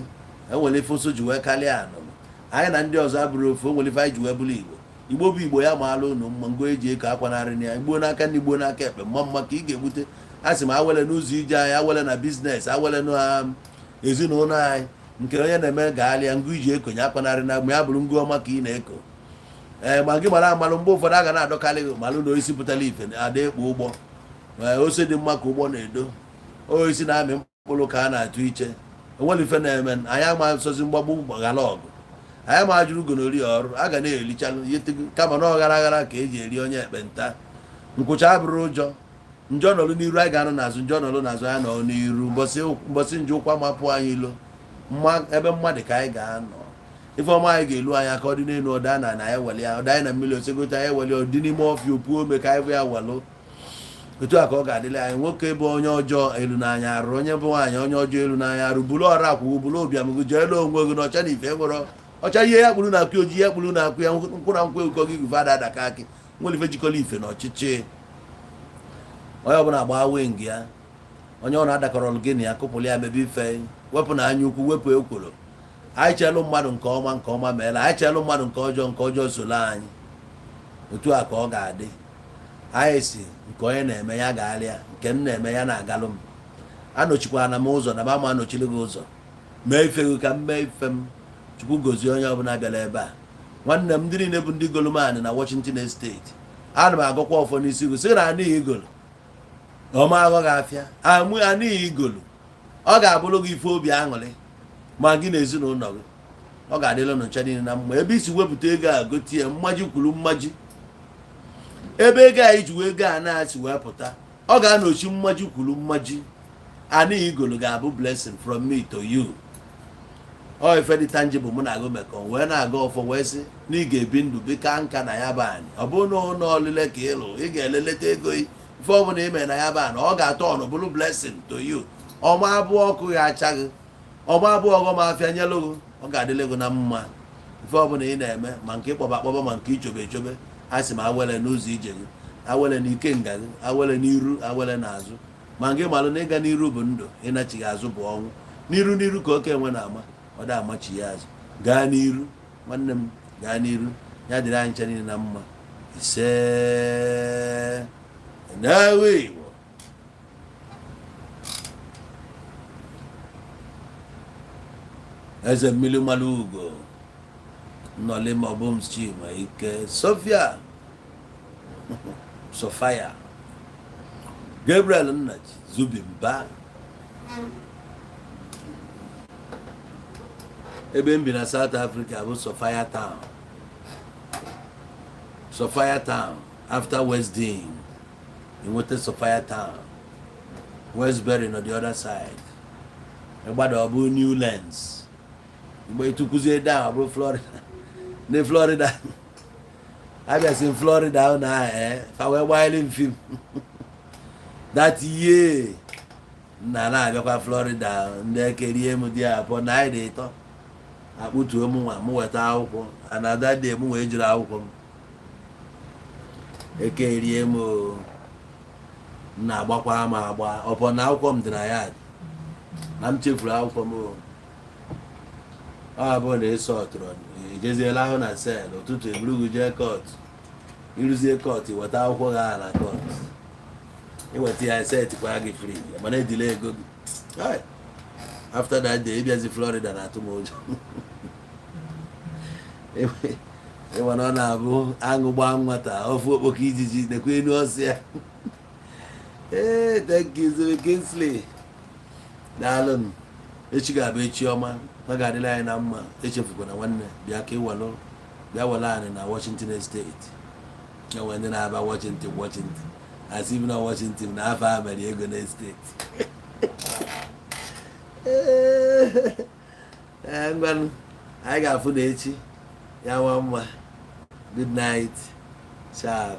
Speaker 1: enwere ife ụsụ ji wee karịa anụnụ anyị na ndị ọzọ abụrụ ofu. O nwere ife anyị ji wee bụrụ Igbo. Igbo bụ Igbo, ya maala unu mma. Ngo eji eko akwanarị ya igbuo n'aka ndị gbuo n'aka ekpe mma mma ka ị ga-egbute. A sị m awele n'ụzọ ije anyị, awele na business, awele na ezinụlọ anyị, nke onye na-eme gaalịa. Ngụ iji ekonye akwanarị na mgbe ya bụrụ ngụ ọma ka ị na-eko. Ee, ma gị mara amalụ, mgbe ụfọdụ a ga na-adọkarị gị malụ na osisi pụtara ife ada ekpo ụgbọ. Ee, ose dị mma ka ụgbọ na-edo, osisi na-amị mkpụrụ ka a na-atụ iche. Enwere ife na-eme anyị ama nsọzi mgbagbu ghara ọgụ, anyị ma jụrụ gonori ọrụ a ga na-elichalụ yetego, kama na ọghara aghara ka eji eri onye ekpenta. Nkwụcha abụrụ ụjọ. Njọ nọrụ n'iru, anyị ga-anọ n'azụ. Njọ nọrụ n'azụ, anyị nọ n'iru. Mbọsị njọ ụkwa mapụ anyị ilo mma ebe mmadụ ka anyị ga-anọ. Ife ọma anyị ga-elu anyị aka, ọ dị n'elu ọda na anyị wele ya, ọda anyị na mmiri osegote anyị wele ya, ọ dị n'ime ọfịa opuo ome ka anyị bụ ya welụ. Otu a ka ọ ga-adịrị anyị. Nwoke bụ onye ọjọọ elu n'anya arụ, onye bụ nwaanyị onye ọjọọ elu n'anya arụ, bulu ọra akwụkwụ, bulu ụbịam gị, jeelu onwe gị n'ọcha na ife nwere ọcha. Ihe ya kpuru na-akụ ojii, ya kpuru na-akụ ya nkwụ na nkwụ ekọ gị gufe ada adaka akị nwere ife jikọrọ ife na ọchịchị. Onye ọbụla gbaa wing ya, onye ọ na-adakọrọ gị na ya kụpụrụ ya, mebe ife, wepụ na anya ukwu, wepụ ekworo. Anyị chelụ mmadụ nke ọma, nke ọma meela anyị. Chelụ mmadụ nke ọjọọ, nke ọjọọ solo anyị. Otu a ka ọ ga-adị. Anyị si nke onye na-eme ya ga-alịa, nke m na-eme ya na-agalụ m. Anọchikwana m ụzọ na ma anọchiri gị ụzọ. Mee ife gị ka m mee ife m. Chukwu gozie onye ọbụla bịara ebe a. Nwanne m, ndị niile bụ ndị golomani na Washington State, ana m agọkwa ọfọ n'isi gị, sị na anịghị igolo ọma aghọ gị afịa amụ anịghị igolo. Ọ ga-abụrụ gị ife obi aṅụrị, ma gị na ezinụlọ gị. Ọ ga-adịla ncha niile na mma. Ebe isi wepụta ego a gotie mmaji kwuru mmaji, ebe ego a iji wee ego a na-asị wee pụta, ọ ga-anọchi mmaji kwuru mmaji. Anịghị igolo ga-abụ blessing from me to you. Ọ ife dị tangible mụ na agụ mekọ wee na-aga ọfọ, wee sị na ị ga-ebi ndụ bika nka na ya bụ anyị. Ọ bụrụ na ụlọ olile ka ịlụ, ị ga-eleleta ego ife ọ bụla ime na ya bụ anyị, ọ ga-atọ ọnụ bụrụ blessing to you. Ọma abụọ ọkụ ya achaghị, ọma abụọ ọghọm afịa nyelụ gị. Ọ ga-adịle gị na mma. Ife ọbụla ị na-eme, ma nke ịkpọba akpọba, ma nke ichobe echobe, a sị m awele n'ụzọ ije gị, awele n'ike nga gị, awele n'iru, awele n'azụ. Ma nke malụ na ịga n'iru bụ ndụ, ịnachighị azụ bụ ọnwụ. N'iru n'iru ka oke enwe na-ama, ọ da amachi ya azụ. Gaa n'iru, nwanne m, gaa n'iru. Ya dịrị anyị ncha niile na mma. Ise n'ewe Igbo. Eze mmiri mmalụ ugo nnọli maọbụ Chima ike Sofia Sofia Gabriel Nnaji Zubimba, ebe m bi na South Africa bụ Sofia Town, Sofia Town after West Dean, enweta Sofia Town. Westbury nọ the other side. Ịgbada, ọ bụ Newlands. Mgbe ịtụkwuzie down, ọ bụrụ Florida. Na Florida, abịasị m Florida ahụ na ee fa wee gbanyere m film that year nna na-abịakwa Florida. Ndị ekerie m dị abụọ na anyị dị ịtọ akpụtuo m nwa m weta akwụkwọ. Another day m wee jiri akwụkwọ m ekerie m o. M na-agbakwa m agba ọpọ na akwụkwọ m dị na ya na m chefuru akwụkwọ m o. Ọ abụọ na ịsọ ọtụrụ ejeziela ahụ na cell. Ụtụtụ eburu gị jee court. Ịrụzie court, weta akwụkwọ gị ahụ na court, iweta ya, setikwa gị free, mana edile ego gị. Hai! After that day, ịbịazi Florida na-atụ m ụjọ. Ịma na ọ na-abụ aṅụ gbaa nwata ofu okpoko ijiji nekwa enu ọsọ ya. Ee, thank you, Zuri Kingsley, daalụ. Echi ga-abụ echi ọma, ọ ga-adịla anyị na mma. Echefukwana, nwanne, bịa ka ịwalụ, bịa were anyị na Washington State. Enwere ndị na-aba Washington, Washington, asị bi na Washington na afọ a mere ego na state. Ee, ngwanụ. Anyị ga-afụ na echi ya nwa mma. Good night, sharp.